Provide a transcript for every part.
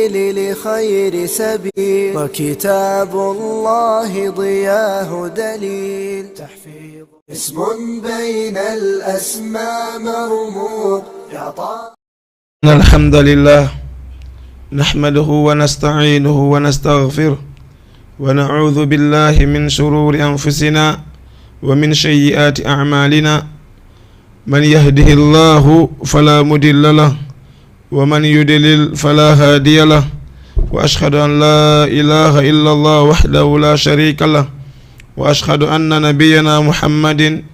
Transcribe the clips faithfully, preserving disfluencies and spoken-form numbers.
للخير سبيل، وكتاب الله ضياه دليل. تحفيظ اسم بين الأسماء مرموق يعطى. إن الحمد لله نحمده ونستعينه ونستغفره، ونعوذ بالله من شرور أنفسنا ومن سيئات أعمالنا. من يهده الله فلا مضل له، ومن يضلل فلا هادي له، وأشهد أن لا إله إلا الله وحده لا شريك له، وأشهد أن نبينا محمد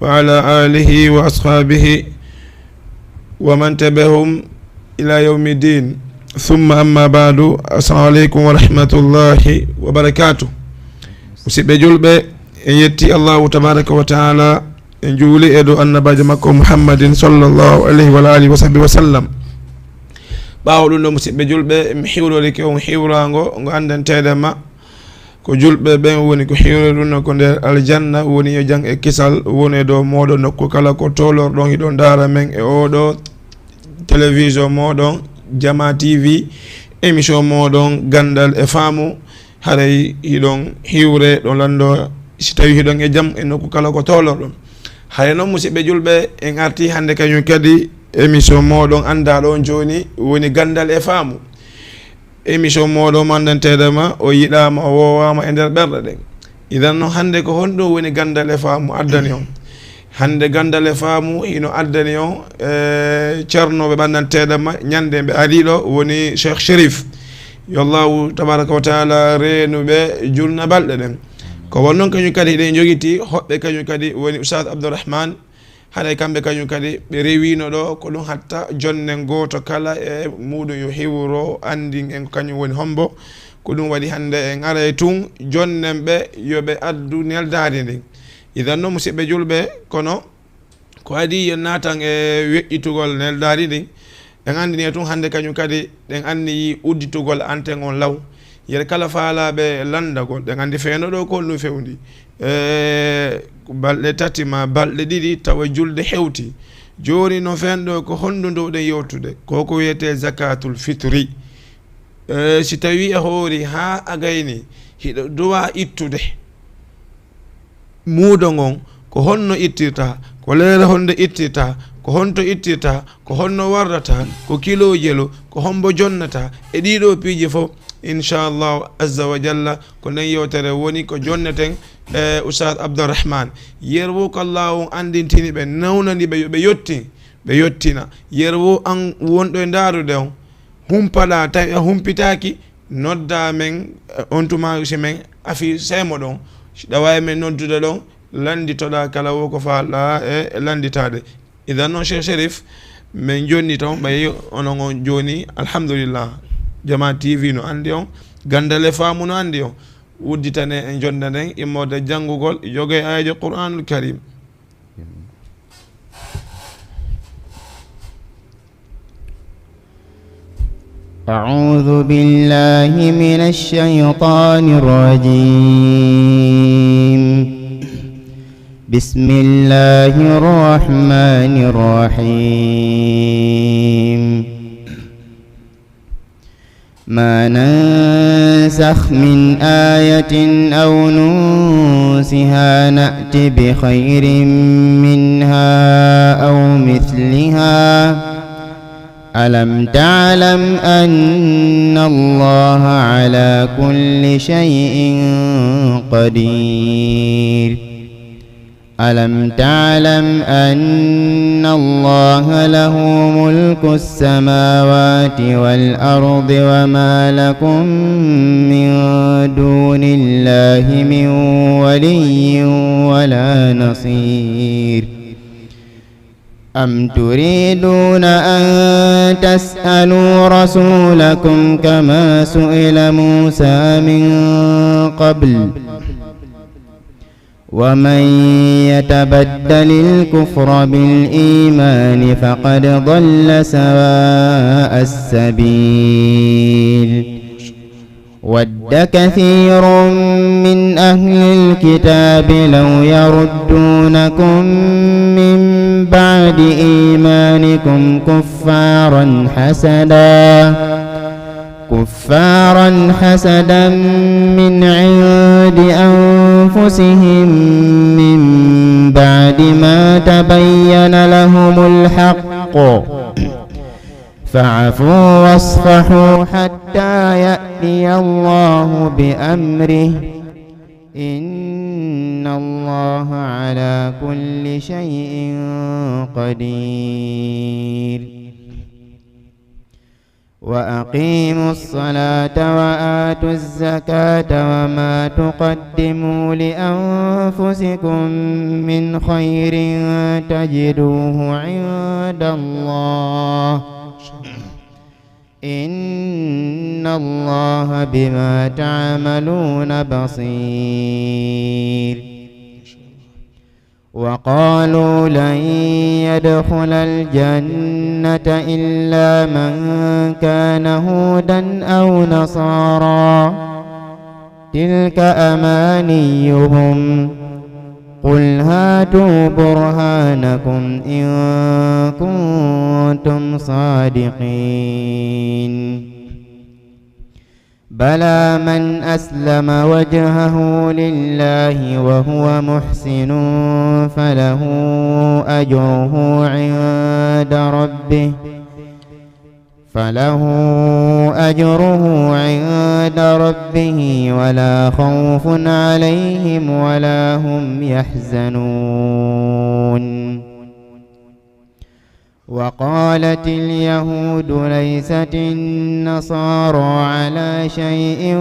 وعلى آله وأصحابه ومن تبعهم إلى يوم الدين. ثم أما بعد، السلام عليكم ورحمة الله وبركاته. Musidɓe julɓe, en yetti Allahu tabaraka wa taala, en juuli e dow annabaajo makko Muhammadin sallallahu alayhi wa alihi wa sahbihi wa sallam. Ɓaawo ɗum ɗo, musidɓe julɓe, mi hiwrorike on hiwraango ngo anndanteeɗen ma ko julɓe ɓen woni ko hiwrorunoo ko nder aljanna, woni yo jam e kisal wonu e dow mooɗon nokku kala ko toolorɗon hiɗon ndaara men e oo ɗoo télévision mooɗon Jama T V, émission mooɗon Ganndal e Faamu. Haray hiɗon hiwre, ɗon lanndoo si tawii hiɗon e jam e nokku kala ko toolorɗon. Haray non, musidɓe julɓe, en artii hannde kañum kadi émission mooɗon anndaaɗo on jooni, woni Ganndal e Faamu. Émission mooɗon mo anndanteeɗo ma, o yiɗaama, o woowaama e nder ɓerɗe ɗen. Idan non, hannde ko honɗum woni Ganndal e Faamu addani on? Hannde Ganndal e Faamu hino addani on, e, ceernooɓe ɓanndanteeɗo ma, ñannde ɓe arii ɗoo, woni Cheikh Chérif. Yo Allahu tabaraka wa taala reenu ɓe julna balɗe ɗen. Ko won non kañum kadi hiɗen jogitii hoɓɓe kañum kadi woni Oustaz Abdourahmane. Haray kamɓe kañum kadi ɓe rewiino ɗoo, ko ɗum hatta jonnen gooto kala e muuɗum yo hiwro, anndin en ko kañum woni hombo. Ko ɗum waɗi hannde en aray tun, jonnen ɓe yo ɓe addu neldaari ndin. Idan non, musidɓe julɓe, kono ko adii yo naatan e weƴƴitugol neldaari ndin, en anndinii tun hannde kañum kadi, ɗen anniyii udditugol anten on law. Yer kala faalaaɓe lanndagol, ɗen anndi fewndo ɗoo ko honɗum fewndi. E, balɗe tati maa balɗe ɗiɗi tawa julde hewtii. Jooni non fewndo ɗoo ko honɗum ndowɗen yewtude? Ko ko wiyetee zakaatul fitri. E, si tawii a hoorii haa a gaynii, hiɗa duwaa ittude muudo ngon, ko honno ittirta, ko leyre honde ittirta, ko honto ittirta, ko honno warrata, ko kilo jelo, ko hombo jonnata, e ɗii ɗoo piiji fof, inchallahu azza wa jalla, ko nden yewtere woni ko jonneten e Oustaz Abdourahmane. Yer wo ko Allahu on anndintini ɓe, nawnani ɓe yo ɓe yottin, ɓe yottina. Yer wo an wonɗo e ndaarude on, humpaɗaa, tawi a humpitaaki, noddaa men, eh, on tuma si men afii seemo ɗon. Si ɗa waawi men noddude ɗon, lannditoɗaa kala wo ko faalɗaa e lannditaade. Idan non, Cheikh Chérif, men jonni ton, ɓay onon on jooni, alhamdulillah. Jama T V no anndi on, Ganndal e Faamu no anndi on. Udditane en jonnde nden, immorde janngugol, jogo e aayeeje Qur'aanul Kariim. أعوذ بالله من الشيطان الرجيم. بسم الله الرحمن الرحيم. ما ننسخ من آية أو ننسها نأت بخير منها أو مثلها. ألم تعلم أن الله على كل شيء قدير؟ ألم تعلم أن الله له ملك السماوات والأرض وما لكم من دون الله من ولي ولا نصير؟ أم تريدون أن تسألوا رسولكم كما سئل موسى من قبل؟ ومن يتبدل الكفر بالإيمان فقد ضل سواء السبيل. ود كثير من أهل الكتاب لو يردونكم من بعد إيمانكم كفارا حسدا كفارا حسدا من عند أنفسهم من بعد ما تبين لهم الحق فاعفوا واصفحوا حتى يأتي الله بأمره إن الله على كل شيء قدير. وأقيموا الصلاة وآتوا الزكاة وما تقدموا لأنفسكم من خير تجدوه عند الله إن الله بما تعملون بصير. وقالوا لن يدخل الجنة إلا من كان هودا أو نصارى تلك أمانيهم قل هاتوا برهانكم إن كنتم صادقين. بلى من أسلم وجهه لله وهو محسن فله أجره عند ربه فله أجره عند ربه ولا خوف عليهم ولا هم يحزنون. وقالت اليهود ليست النصارى على شيء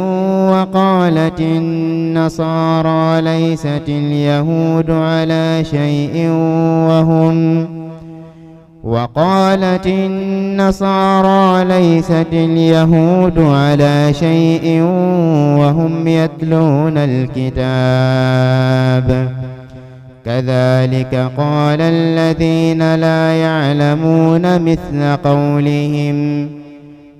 وقالت النصارى ليست اليهود على شيء وهم وقالت النصارى ليست اليهود على شيء وهم يتلون الكتاب كذلك قال الذين لا يعلمون مثل قولهم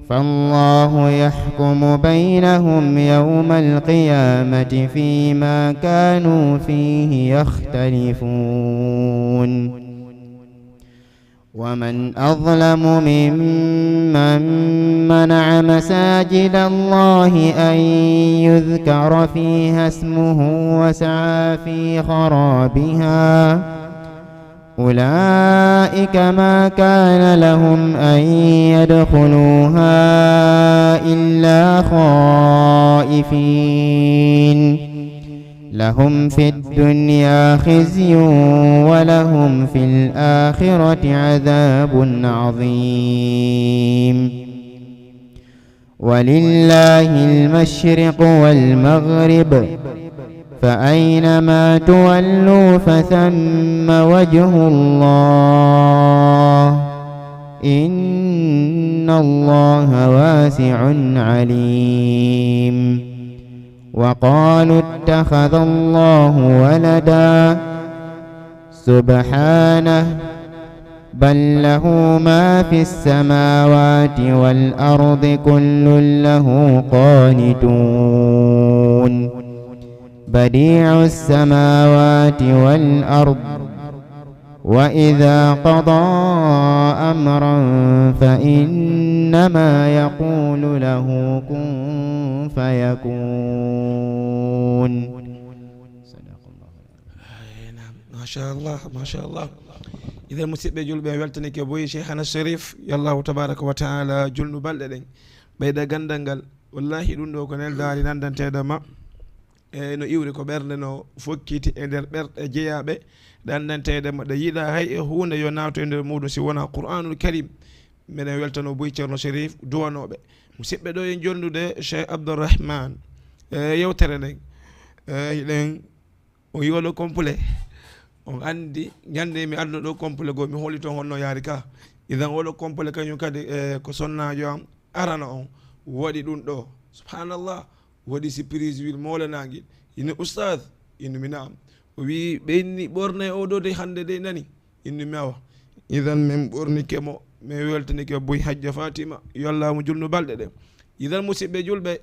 فالله يحكم بينهم يوم القيامة فيما كانوا فيه يختلفون. ومن أظلم ممن منع مساجد الله أن يذكر فيها اسمه وسعى في خرابها أولئك ما كان لهم أن يدخلوها إلا خائفين لهم في الدنيا خزي ولهم في الآخرة عذاب عظيم. ولله المشرق والمغرب فأينما تولوا فثم وجه الله إن الله واسع عليم. وقالوا اتخذ الله ولدا سبحانه بل له ما في السماوات والأرض كل له قانتون بديع السماوات والأرض وإذا قضى أمرا فإنما يقول له كن فيكون. صدق الله العظيم. Ay, naam. Machallah, machallah. Idan, musidɓe julɓe, en weltanike boyi Cheikhana Sharif, yo Allahu tabaraka wa taala julnu balɗe ɗen, ɓeyda gandal ngal. Wallahi, ɗum ɗo ko neldaari nandanteeɗo ma. E no iwri ko ɓernde no fokkiti e nder ɓerɗe jeyaaɓe, ɗe anndanteeɗe ma, ɗe yiɗa hay e huunde yo naatu e nder muuɗum si wonaa Qur'aanul Kariim. Meɗen weltanoo buy Ceerno Sherif duwanooɓe. Musidɓe, ɗo en jonnude Cheikh Abdourahmane e yewtere nden. E hiɗen, on yiwa ɗo complet. On anndi, ñande mi adduno ɗo complet goo, mi holli toon honno yaari ka. Idan oɗo complet kañum kadi, e ko sonnaajo am arano on waɗi ɗum ɗo. Subhanallah. Waɗi surprise, wi moolanaange. Ine ustaad? Innu mi naam. O wi, ɓe inni ɓorne o ɗo de hannde de nani? Innu mi awa. Idan min ɓornike mo, min weltanike boy Hajja Fatima, yo Alla mo julnu balɗe ɗe. Idan musidɓe julɓe,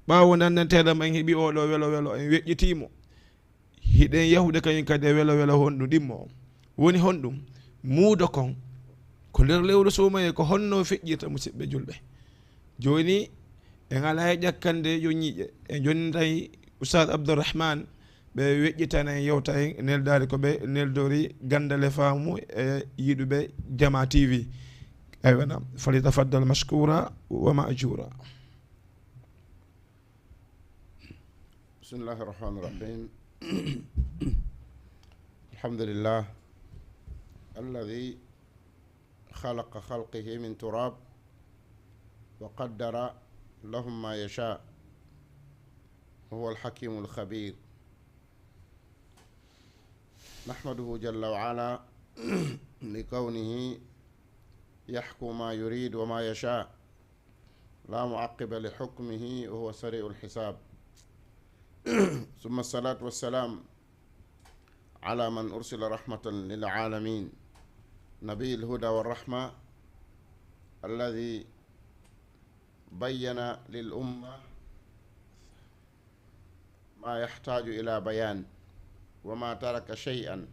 ɓaawo nandanteeɗo ma en heɓi oɗo welo welo, en weƴƴitii mo. Hiɗen yahude kañum kadi e welo welo honɗum ɗimmo on. Woni honɗum? Muudo kon ko nder lewru suumayee ko honno feƴƴirta musidɓe julɓe. Jooni En alaa e ƴakkande yo ñiiƴe. En jonnitay Ustaad Abdourahman, ɓe weƴƴitana en yewta en neldaari ko ɓe neldori ganndale faamu e yiɗuɓe Jama T V. Aywa, naam. فليتفضل مشكورا ومأجورا. بسم الله الرحمن الرحيم. الحمد لله الذي خلق خلقه من تراب وقدر لهم ما يشاء وهو الحكيم الخبير. نحمده جل وعلا لكونه يحكم ما يريد وما يشاء، لا معقب لحكمه وهو سريع الحساب. ثم الصلاة والسلام على من أرسل رحمة للعالمين، نبي الهدى والرحمة، الذي بين للأمة ما يحتاج إلى بيان، وما ترك شيئا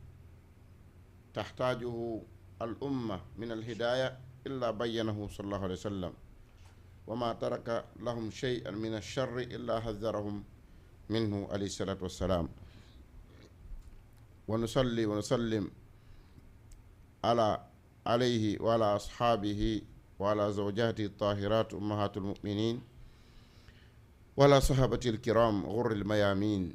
تحتاجه الأمة من الهداية إلا بينه صلى الله عليه وسلم، وما ترك لهم شيئا من الشر إلا حذرهم منه عليه الصلاة والسلام. ونصلي ونسلم على عليه وعلى أصحابه وعلى زوجاته الطاهرات أمهات المؤمنين وعلى صحابته الكرام غر الميامين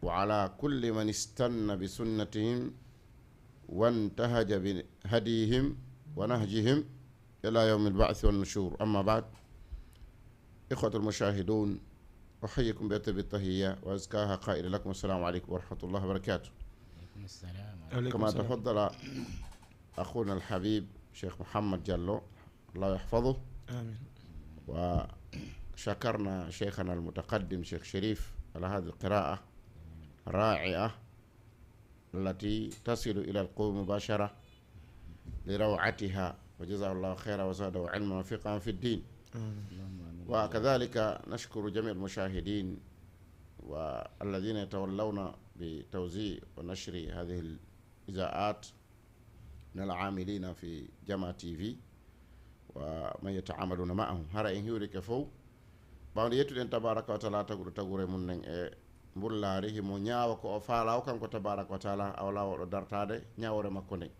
وعلى كل من استن بسنتهم وانتهج بهديهم ونهجهم إلى يوم البعث والنشور. أما بعد، إخوة المشاهدون، أحييكم بأطيب التحية وأزكاها قائلا لكم السلام عليكم ورحمة الله وبركاته. عليكم السلام. عليكم كما السلام. تفضل أخونا الحبيب شيخ محمد جلو، الله يحفظه. آمين. وشكرنا شيخنا المتقدم شيخ شريف على هذه القراءة الرائعة التي تصل إلى القلوب مباشرة لروعتها، وجزاه الله خيرا وزاده علما وفقها في الدين. آمين. وكذلك نشكر جميع المشاهدين والذين يتولون بتوزيع ونشر هذه الإذاعات من العاملين في جما تي في ومن يتعاملون معهم. Hara en hiwrike fow, ɓawde yettuɗen tabaraka wa taala taguɗo tagure mum nden e mbullaari, himo ñaawa ko o faalaa o kanko tabaraka wa taala, a walaa woɗo dartaade ñaawoore makko nden.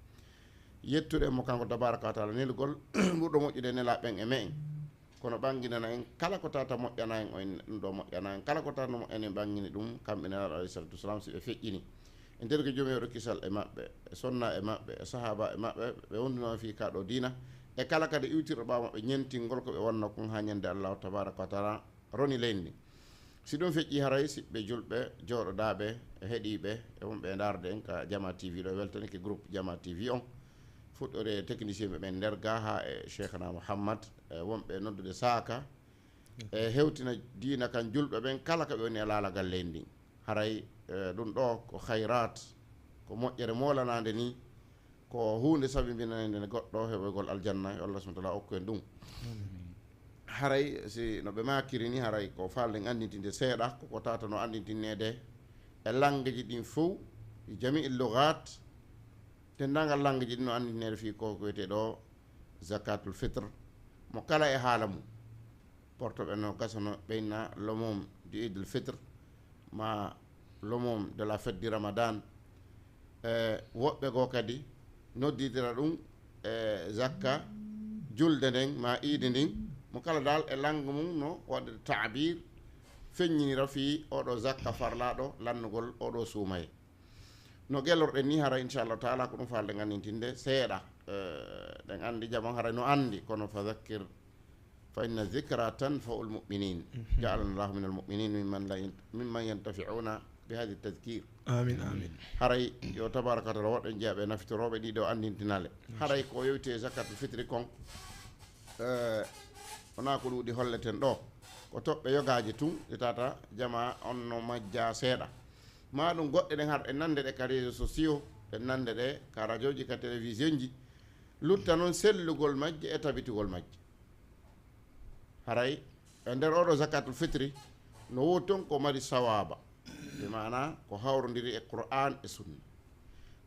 Yettuɗen mo kanko tabaraka wa taala nelgol ɓurɗo moƴƴude nelaaɓe ɓen e me'en. Kono ɓanginana en kala ko tata moƴƴana en, o en ɗum ɗo moƴƴana en. Kala ko tata no moƴƴani en, ɓangini ɗum kamɓe Nelaaɗo alayhi salatu wasalam, si ɓe feƴƴini. E nder ko Joomi waɗu kisal e maɓɓe, e sonna e maɓɓe, e sahaaba e maɓɓe, ɓe wonduno fii ka ɗo diina. E kala kadi iwtirɗo ɓaawo maɓɓe ñentingol ko ɓe wonno kon haa ñande Allahu tabaraka wa taala roni leydi ndin. Si ɗum feƴƴi, haray siɓɓe julɓe, jooɗodaaɓe, e heɗiiɓe, e wonɓe e ndaarde en ka Jama T V ɗo, e weltanike groupe Jama T V on. Fuɗɗore e technicien ɓe ɓen nder gaa haa e Cheikhna Mouhammad, e wonɓe noddude saaka, e hewtina diina kan julɓe ɓen kala ka ɓe woni e laalagal leydi ndin. Haray, e, ɗum ɗo ko khayrat, ko moƴƴere moolanaande ni, ko huunde sabimbinande goɗɗo heɓoygol aljanna, yo Allah subhanahu wa taala okku en ɗum. Haray si no ɓe maakiri ni, haray ko faalɗen anndintinde seeɗa, ko ko tata no anndintinneede e langueji ɗin fow, e jami'il lugat, denndaangal langueji ɗin no anndintineede fii ko ko wiyetee ɗo zakatul fitr, mo kala e haala mum. Portoɓe no gasano ɓeyna l'umum du Eid al-Fitr, ma l'umum de la fête du Ramadan. E woɓɓe goo kadi noddidira ɗum e zakka julde nden ma iidi ndin. Mo kala dal e langue mum no waɗde taabir, feññinira fii oɗo zakka farlaaɗo lannugol oɗo suumaye. No gelorɗen ni, hara inchallahu taala ko ɗum faalɗen anndintinde seeɗa. Eh, ɗen anndi jaman hara no anndi, kono fa zakkir فإن الذكرى تنفع المؤمنين. جعلنا الله من المؤمنين ممن لا ين-، ممن ينتفعون بهذا التذكير. Amin, amin. Haray yo tabaraka wa taala waɗ en jeyaɓe nafitorooɓe ɗiɗo anndintinale. Haray ko yewti e zakatul fitri kon, eh, wonaa ko ɗuuɗi holleten ɗo. Ko toɓɓe yogaaje tun ɗe tata jama on no majja seeɗa. Ma ɗum goɗɗe ɗen har e nande ɗe ka réseaux sociaux, e nande ɗe ka radioji, ka télévision ji. Lutta non sellugol majje e tabitugol majje. Haray e nder oɗo zakatul fitri no woodi ton ko mari sawaaba, bi maana ko hawrondiri e Qur'an e Sunna.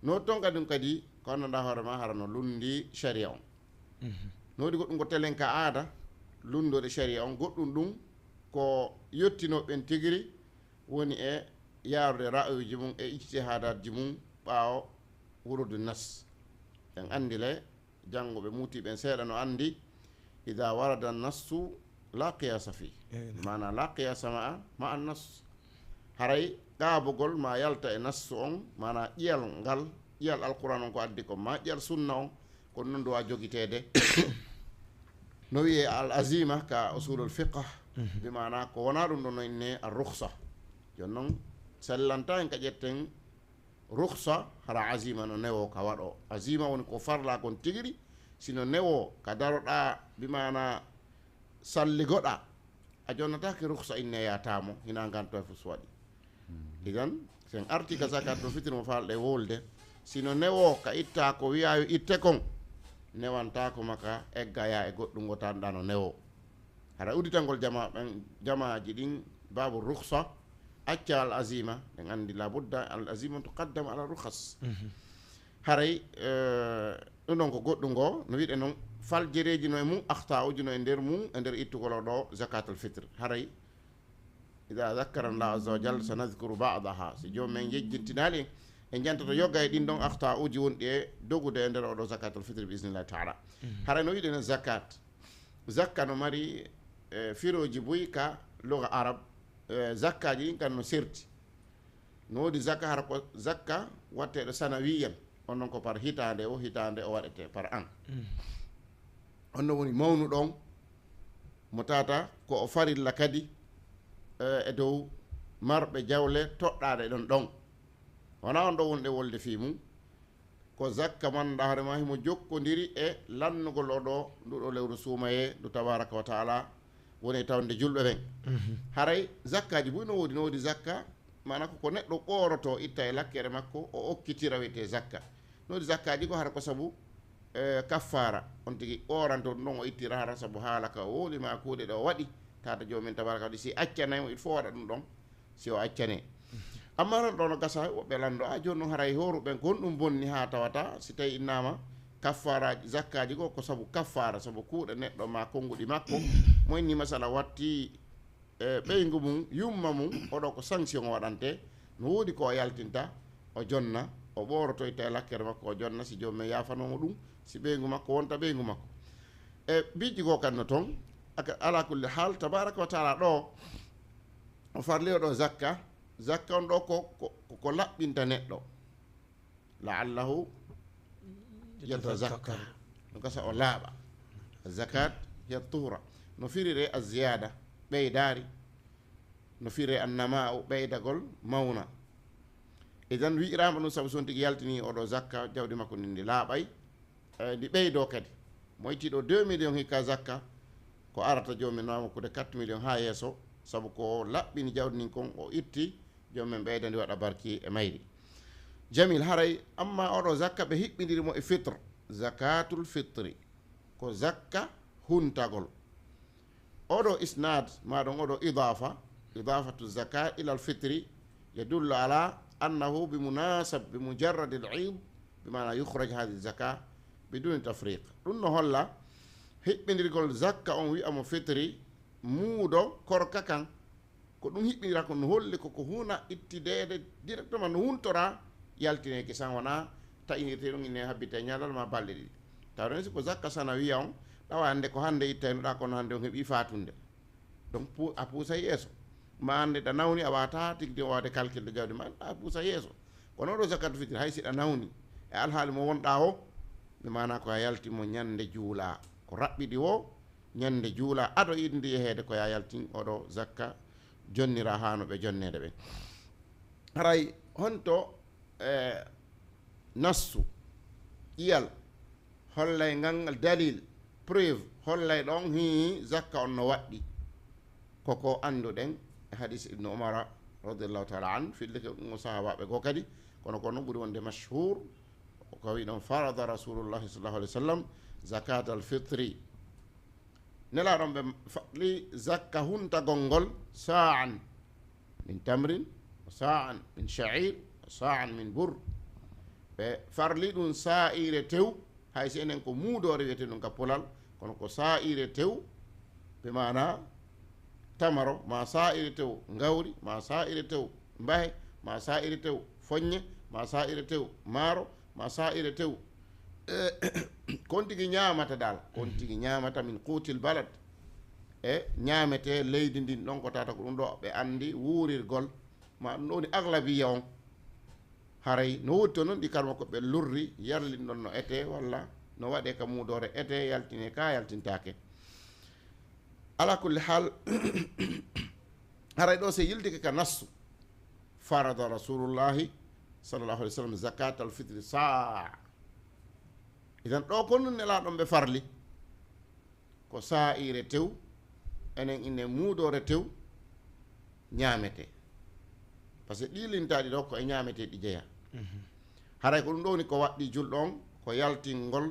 No woodi ton kadi, kadi ko anndanɗaa hoore ma hara no lunndi sharia on. No woodi goɗɗum ko telen ka aada, lunndode sharia on, goɗɗum ɗum ko yottinoo ɓen tigiri woni e yaarude ra'yuuji mum e ijtihaadaatji mum ɓaawo wurudu nas. En anndi le, jannguɓe muutiiɓe en seeɗa no anndi, "Idaa warada nassu laa qiyaasa fii." Eey, naam. Maanaa, "Laa qiyaasa ma'a, ma'a nas." Haray qaabugol ma yalta e nassu on, maanaa ƴiyal ngal, ƴiyal Alqur'aan on ko addi kon, maa ƴiyal sunna on, ko non duwaa jogiteede. No wi'ee al azima ka usulul fiqh, mhm, bi maanaa ko wonaa ɗum ɗon no innee ar rukhsa. Jooni non, sellantaa en ka ƴetten rukhsa, hara azima no newoo ka waɗoo. Azima woni ko farlaa kon tigiri, si no newoo ka daroɗaa, bi maanaa salligoɗaa, a jonnataake rukhsa innee yaa taamo, hinaa nganto e fus waɗi. Idan, si en artii ka zakatul fitri mo faalɗe wolde, si no newoo ka ittaa ko wi'aa yo itte kon, newantaako ma ka egga yaa e goɗɗum ngo tanɗaa no newoo. Hara udditangol jama ɓen, jamaaji ɗin, baabu rukhsa, acca al azima, en anndi la budda al azima tuqaddam ala rukhas. Mhm. Haray, eh, ɗum ɗon ko goɗɗum ngo, no wi'ude non, faljereeji no e mum, akhta'uuji no e nder mum, e nder ittugol o ɗo zakatul fitr. Haray, idaa zakkarana Allahu azza wa jalla, sanadhkuru ba'daha. Si Joomi men yejjintinaali en, en jantoto yoga e ɗin ɗon akhta'uuji wonɗi e dogude e nder o ɗo zakatul fitr, bi iznillahi ta'ala. Mhm. Haray no wi'ude non zakat. Zakka no mari, eh, firooji buy ka lugha arab, eh, zakkaaji ɗin kan no serti. No woodi zakka, hara ko zakka watteeɗo sanawiyan, on non ko par hitaande o hitaande o waɗetee, par an. Mm. On non woni mawnuɗo on, mo tawata ko o farilla kadi, eh, e dow marɓe jawle toɗɗaaɗe ɗon ɗon. Wonaa on ɗon wonɗe wolde fii mum, ko zakka man ɗa hoore maa himo jokkondiri e lannugol o ɗo, ndu ɗo lewru suumayee, ndu tabaaraka wa ta'ala woni e tawnde julɓe ɓen. Mhm. Haray zakkaaji buy no woodi, no woodi zakka, maanaa ko, ko neɗɗo ɓoorotoo itta e lakkere makko, o okkitira wi'etee zakka. No woodi zakkaaji ko hara ko sabu, eh, kaffaara, on tigi ɓooranto ɗum ɗon o ittira hara sabu haala ka o wowli maa kuuɗe ɗe o waɗi, tawata Joomi men tabaaraka waɗi si accanay mo, il faut waɗa ɗum ɗon. Si o accanee. Amma tan ɗo no gasa woɓɓe lanndo, a jooni non haray hooruɓe ɓen ko honɗum bonni haa tawata si tawi innaama kaffaaraaji, zakkaaji goo ko sabu kaffaara, sabu kuuɗe neɗɗo maa konnguɗi makko, mo inni masala watti, e, ɓeyngu mum, yumma mum, o ɗo ko sanction o waɗantee, no woodi ko o yaltinta, o jonna, o ɓoorotoyta e lakkere makko, o jonna si Joomi men yaafanoo mo ɗum, si ɓeyngu makko wonta ɓeyngu makko. E, biiji goo kan no ton, aka-, alaa kulli haal, tabaaraka wa ta'ala ɗo, o farli o ɗo zakka, zakka on ɗo ko, ko, ko, ko laɓɓinta neɗɗo. La'allahu yatazakka. No gasa o laaɓa. Zakat hiya tuhra. No firire az-ziyada, ɓeydaari. No firire an-nama'u, ɓeydagol, mawna. Idan wi'iraama ɗum sabu so on tigi yaltini o ɗo zakka, jawdi makko ndin ndi laaɓay. Eh, ndi ɓeydoo kadi. Mo itti ɗo deux millions hikka zakka, ko arata Joomi men no hokkude quatre millions haa yeeso, sabu ko o laɓɓini jawdi ndin kon, o itti, Joomi men ɓeyda ndi waɗa barki e mayri. Jamil, haray, amma o ɗo zakka ɓe hiɓɓindiri mo e fitr, zakatul fitri, ko zakka huntagol. Oɗo isnad, ma ɗon oɗo idafa, idafatu zaka ila alfitri, yadullu ala annahu bi munasab, bi mujarrad al-eid, bi maana yukhraj hadhihi zaka biduni tafriq. Ɗum no holla hiɓɓindirgol zakka on wi'a mo fitri, muudo korka kan. Ko ɗum hiɓɓindiraa kon no holli ko, ko huuna ittideede directement no huntoraa yaltineeki san wonaa taƴinirtee ɗum ine habbita e ñalal ma balɗe ɗiɗi. Tawde si ko zakka sanawiya on, ɗawa hannde ko hannde ittaynoɗaa kono hannde on heɓii faatunde. Donc pu-, a puusa yeeso. Ma hannde ɗa nawni a waawataa tigi de waawde calcul de jawdi ma, a puusa yeeso. Kono ɗo zakat fitri hay si ɗa nawni e alhaali mo wonɗaa o, mi maanaa ko a yalti mo ñande juulaa. Ko raɓɓiɗi wo, ñande juula ado iɗndi yeheede ko ya yaltin oɗo zakka jonnira haa no ɓe jonneede ɓen. Haray honto, eh, nassu, ƴiyal, hollay ngal dalil, preuve, hollay ɗon hii zakka on no waɗɗi? Ko ko annduɗen e hadis Ibnu Umara radiyallahu ta'ala an, fillike ɗum o sahaabaaɓe goo kadi, kono ko non ɓuri wonde mashhur, ko wi ɗon, "Farada Rasulullahi sallallahu alaihi wasallam zakatal fitri." Nelaaɗo on ɓe farli zakka huntagol ngol, sa'an min tamrin, wa sa'an min sha'ir, wa sa'an min bur. Ɓe farli ɗum saa'ire tew, hay si enen ko muudoore wiyetee ɗum ka polal, kono ko saa'ire tew, ɓe maana tamaro, maa saa'ire tew ngawri, maa saa'ire tew mbahe, maa saa'ire tew foññe, maa saa'ire tew maaro, maa saa'ire tew, eh, ko on tigi ñaamata dal, ko on tigi ñaamata min quutil balad. E ñaametee leydi ndin ɗon ko tawata ko ɗum ɗo ɓe anndi wuurirgol, ma ɗum ɗo woni aglabiya on. Haray no woodi to non ɗi karma ko ɓe lurri, yarlin ɗon no etee, walla no waɗee ka muudoore etee, yaltinee ka yaltintaake. Ala kulli haal, haray ɗo se yiltike ka nassu, farada Rasulullahi sallallahu alaihi wasallam zakatal fitri saa. Idan ɗo kon nun Nelaaɗo on ɓe farli, ko saa'ire tew, enen inen muudoore tew, ñaametee. Parce que ɗii lintaaɗi ɗo ko e ñaametee ɗi jeyaa. Mhm. Haray ko ɗum ɗo woni ko waɗɗii julɗo on, ko yaltingol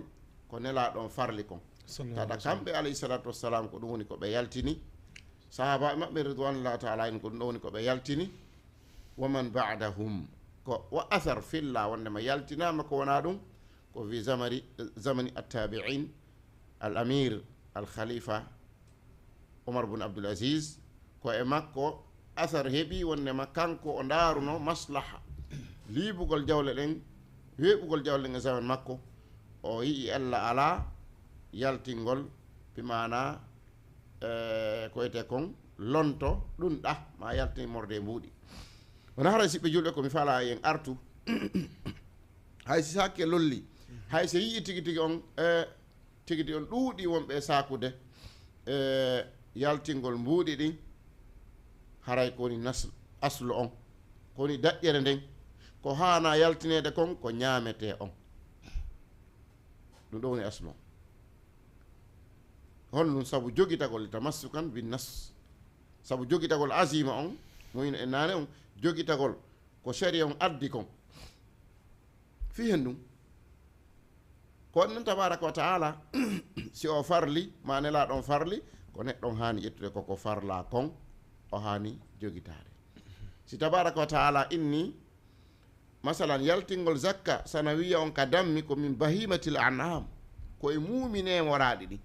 ko Nelaaɗo on farli kon. Sallallahu Tata alaihi wasallam. Kamɓe alayhi salatu wassalam ko ɗum woni ko ɓe yaltini. Sahaabaaɓe maɓɓe ridwanullahi ta'ala alayhim ko ɗum ɗo woni ko ɓe yaltini. Wa man ba'dahum. Ko wa athar filla wondema yaltinaama ko wonaa ɗum. Ko fi zamani, zamani at-tabi'in, al amir, al khalifa Omar bun Abdul Aziz, ko e makko asar heɓi wondema kanko o ndaaruno maslaha liibugol jawle ɗen, weeɓugol jawle ɗen e zaman makko. O yi'i ella alaa yaltingol, bi maana, eh, ko wiyetee kon, lonto ɗun ɗa, ma yaltin morde e mbuuɗi. Wona haray siɓɓe julɓe ko mi fala en artu, hay si sakke lolli, hay si yi'i tigi tigi on, eh, tigi tigi on ɗuuɗi wonɓe e saakude, eh, yaltingol mbuuɗi ɗin, haray ko woni nas-, aslu on, ko woni daƴƴere nden, ko haana yaltineede kon, ko ñaametee on. Ɗum ɗo woni aslu on. Honɗum? Sabu jogitagol tamassukan bin nas. Sabu jogitagol azima on, mo ino e naane on, jogitagol ko sharia on addi kon. Fii hen ɗum, ko waɗi non tabaraka wa ta'ala, si o farli, ma Nelaaɗo on farli, ko neɗɗo on haani ƴettude ko ko farla kon, o haani jogitaade. Si tabaraka wa ta'ala inni, masalan, yaltingol zakka sanawiya on ka dammi ko min bahimatil an'am, ko e muuminee moraaɗi ɗin.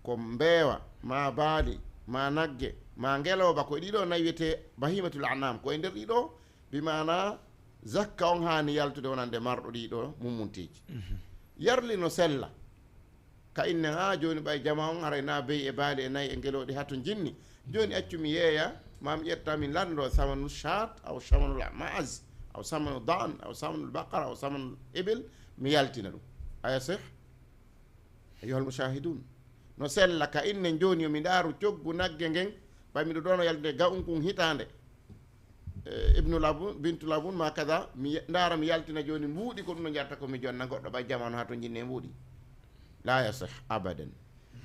Ko mbeewa, ma baali, ma nagge, ma ngelooba, ko e ɗiɗo nayi wiyetee bahimatul an'am. Ko e nder ɗiɗo, bi maana zakka on haani yaltude wonande marɗo ɗiɗo mummunteeji. Mhm. Yarli no sella. Ka innen, haa jooni ɓay jama on haray na bey e baali e nayi e ngelooɗi haa to jinni. Jooni accu mi yeeya, ma mi ƴetta min lanndo samanu shaat, aw samanu ma'az, aw samanu daan, aw samanu baqara, aw samanu ibil, mi yaltina ɗum. Aya sih? Ayyuhal mushahidun. No sella ka innen jooni yo mi ndaaru coggu nagge ngen, ɓay miɗo ɗoono yaltude ga'un kun hitaande. Eh, Ibnu Labun, Bintu Labun, ma kada, mi ye-, ndaara mi yaltina jooni mbuuɗi ko ɗum no njarta ko mi jonna goɗɗo ɓay jamanu haa to jinne mbuuɗi. La yasih abadan.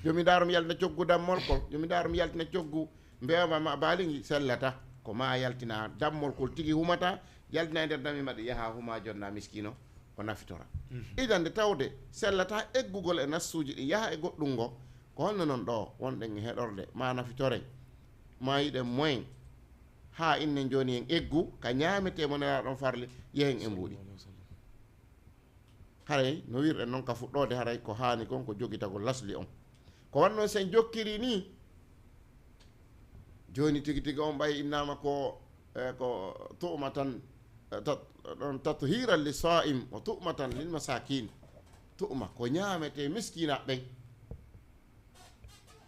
Yo mi ndaara mi yaltina coggu dammol kol, yo mi ndaara mi yaltina coggu mbeewa ma baalingi sellata. Ko ma yaltina dammol kol tigi humata, yaltina e nder dammi maɗi yaha huma jonna miskino. O nafitora. Mhm. Idan nde tawde sellata eggugol e nassuuji ɗi yaha e goɗɗum ngo, ko honno non ɗo wonɗen e heɗorde ma nafitoren, ma yiɗen moyen, haa innen jooni en eggu ka ñaametee mo Nelaaɗo on farli, yehen e mbuuɗi. Haray no wirɗen non ka fuɗɗoode, haray ko haani kon ko jogitagol lasli on. Ko wanno sen jokkiri ni, jooni tigi tigi on ɓay innaama ko, eh, ko tu'matan, eh, tat-, ɗon tathiran li sa'im wa tu'matan lil masakin. Tu'ma ko ñaametee miskiinaaɓe ɓen.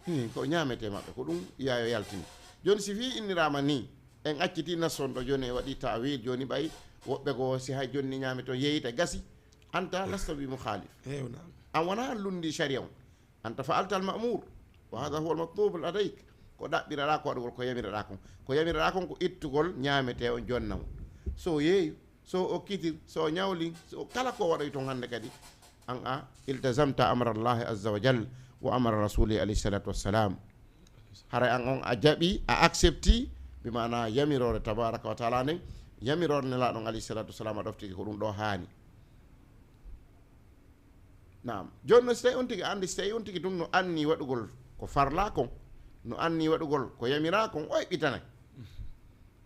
Hmm, ko ñaametee maɓɓe, ko ɗum yaayo yaltini. Jooni si fii inniraama ni, en acciti nasson ɗo jooni e waɗi ta'wil, jooni ɓay woɓɓe goo si hay jooni ni ñaame ton yeeyita gasi, anta lasta bi mukhalif. Eew, naam. An wonaa lundi sharia on. Anta fa'alta al ma'mur, wa hadha huwa al matlub ladayk. Ko ɗaɓɓiraɗaa ko waɗugol ko yamiraɗaa kon. Ko yamiraɗaa kon ko ittugol ñaametee on jonna mo. So o yeeyu, so o okkitir, so o ñawlin, so o kala ko waɗoy ton hannde kadi, an a iltazamta amra Allahi azza wa jal wa amra rasuli alayhi salatu wassalam. Haray an on a jaɓi, a accepti, bi maana yamiroore tabaraka wa taala nden, yamiroore Nelaaɗo on alayhi salatu wassalam a ɗoftike ko ɗum ɗo haani. Naam. Jooni non, si tawi on tigi anndi, si tawi on tigi tun no anni waɗugol ko farlaa kon, no anni waɗugol ko yamiraa kon, o eɓɓitanay.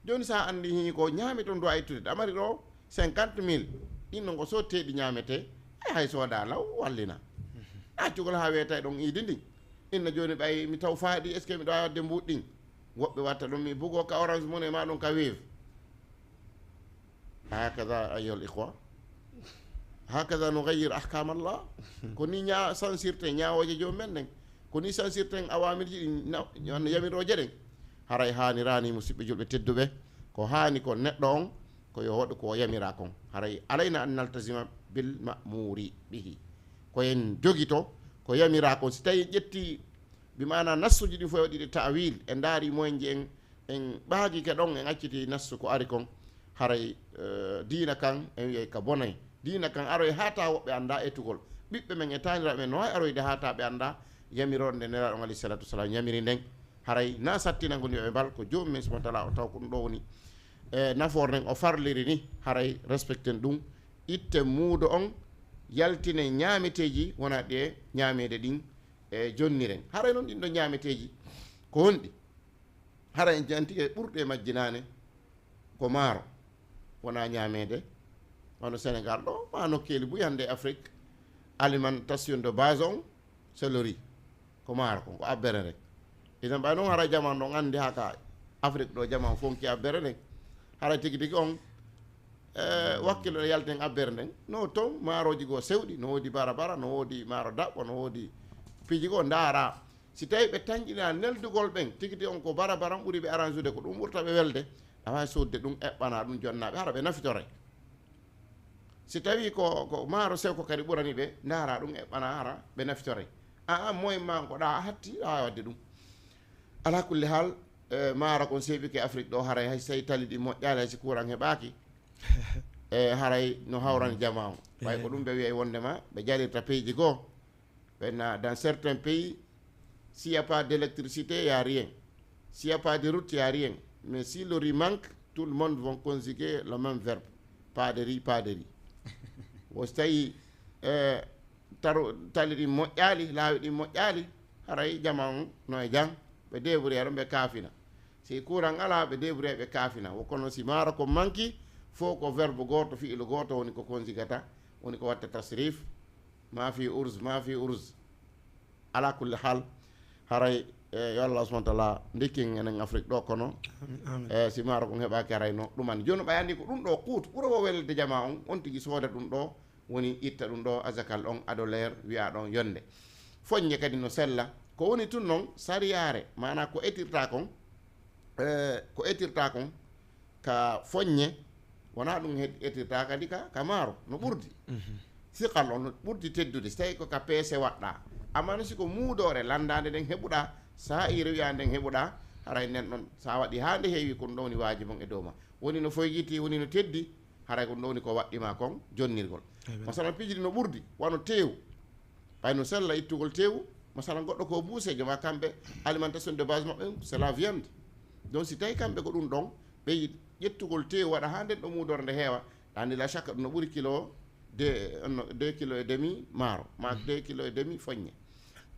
Jooni, si a anndi hii ko ñaami ton duwaa ittude, ɗa mari ɗo cinquante mille, ɗin non ko sotteeɗi ñaametee, ay, hay soodaa law, wallina. Accugol haa weetay ɗon iidi ndin. Inna jooni ɓay mi taw faaɗi, est-ce que miɗo waawi waɗde mbuuɗi ɗin? Woɓɓe watta ɗum, mi bugoo ka Orange Money ma ɗum ka Wave. Hakada, ayyuhal ikhwa. Hakada nughayyir ahkam Allah. Ko ni ña-, sansirten ñaawooje joom men ɗen. Ko ni sansirten awaamirji ɗin na-, na-, yamirooje ɗen. Haray haaniraani, musiɓɓe julɓe tedduɓe. Ko haani ko neɗɗo on, ko yo waɗu ko o yamiraa kon. Haray alayna an naltazima bil ma'muri bihi. Ko en jogito ko yamiraa kon. Si tawii en ƴetti bi maana nassuuji ɗin fof e waɗiiɗe ta'wil, en ndaari moyen ji en, en ɓaagike ɗon, en acciti nassu ko ari kon, haray, eh, diina kan en wiyay ka bonay. Diina kan aroy haa taa woɓɓe anndaa etugol. Ɓiɓɓe men e taaniraaɓe men no waawi aroyde haa taa ɓe anndaa yamiroore nde Nelaaɗo on alayhi salatu wassalam yamiri nden. Haray na sattina ngon yo ɓe mbal ko Joomi men subhanahu wa ta'ala o taw ko ɗum ɗo woni, eh, nafoore nden o farliri ni, haray respecten ɗum, itten muudo on, yaltinen ñaameteeji wona ɗe ñaameede ɗin, e jonniren. Haray non ɗin ɗon ñaameteeji ko honɗi? Haray en jantike ɓurɗe majjinaane ko maaro, wona ñaameede, wano Senegal ɗo, ma nokkeeli buy hannde e Afrique, alimentation de base on, c'est le riz. Ko maaro kon, ko abbere nden. Idan ɓay non hara jaman ɗon anndi haka Afrique ɗo jaman fonki abbere nden. Hara tigi tigi on, eh, wakkilo ɗo yalten abbere nden. No ton maarooji goo sewɗi, no woodi bara bara, no woodi maaro daɓɓo, no woodi piiji goo ndaara. Si tawi ɓe tanƴina neldugol ɓen, tigi tigi on ko bara bara on ɓuri ɓe aransude, ko ɗum ɓurta ɓe welde, a waawi sodde ɗum, eɓɓana ɗum jonnaɓe, hara ɓe nafitoray. Si tawii ko, ko maaro sew ko kadi ɓurani ɓe, ndaara ɗum eɓɓana hara ɓe nafitoray. A, a, moyen ma ko ɗa a hatti, a waawi waɗde ɗum. Ala kulli haal, eh, maaro kon seeɓike Afrique ɗo, haray hay si tali ɗi moƴƴaali, hay si courant heɓaaki, e haray no hawrani jamaa on. Ɓay ko ɗum ɓe wiyay wondema ɓe jalirta peeji goo. Maintenant, dans certains pays, s'il y a pas d'électricité, il y a rien. S'il y a pas de route, il y a rien. Mais si le riz manque, tout le monde vont conjuguer le même verbe. Pas de riz, pas de riz. Wo si tawi, eh, taro-, tali ɗin moƴƴaali, laawi ɗin moƴƴaali, haray jamaa on no e jam, ɓe débrouiller ɗon, ɓe kaafina. Si courant alaa, ɓe débrouiller, ɓe kaafina. Wo kono si maaro kon manki, fof ko verbe gooto, fi'ilu gooto woni ko conjugata, woni ko watta tasrif, ma fi urz, ma fi urz. Ala kulli haal, haray, eh, yo Allah subhanahu wa ta'ala ndikkin enen Afrique ɗo kono, amin, amin. Eh, si maaro kon heɓaaki haray no ɗuman. Jooni ɓay anndi ko ɗum ɗo kuutu, ɓura wo welde jamaa on, on tigi sooda ɗum ɗo, woni itta ɗum ɗo, azakal on, adoleer, wi'a ɗon yonde. Foññe kadi no sella. Ko woni tun non, sariyaare, maanaa ko etirta kon, eh, ko etirta kon, ka foññe, wonaa ɗum het-, etirta kadi ka, ka maaro, no ɓurdi. Mhm. Siqal on no ɓurdi teddude, si tawii ko ka peese waɗɗaa. Ammaa no si ko muudoore lanndaande nden heɓuɗaa, saa'iire wi'aande nden heɓuɗaa, haray nden ɗon, si a waɗi haa nde heewi, ko ɗum ɗon woni waajibon e dow ma. Woni no foygitii, woni no teddi, haray ko ɗum ɗon woni ko waɗɗi ma kon jonnirgol. Amen. Masalan, piiji ɗi no ɓurdi, wano teewu. Ɓay no sella ittugol teewu, masalan, goɗɗo ko buuseejo, ma kamɓe, alimentation de base maɓɓe, c'est la viande. Donc, si tawi kamɓe ko ɗum ɗon, ɓe yiɗi ƴettugol teewu waɗa haa nden ɗo muudore nde heewa, ɗa anndi la shakka ɗum no ɓuri kilo de, no, deux kilo et demi maaro, ma deux kilo et demi foññe.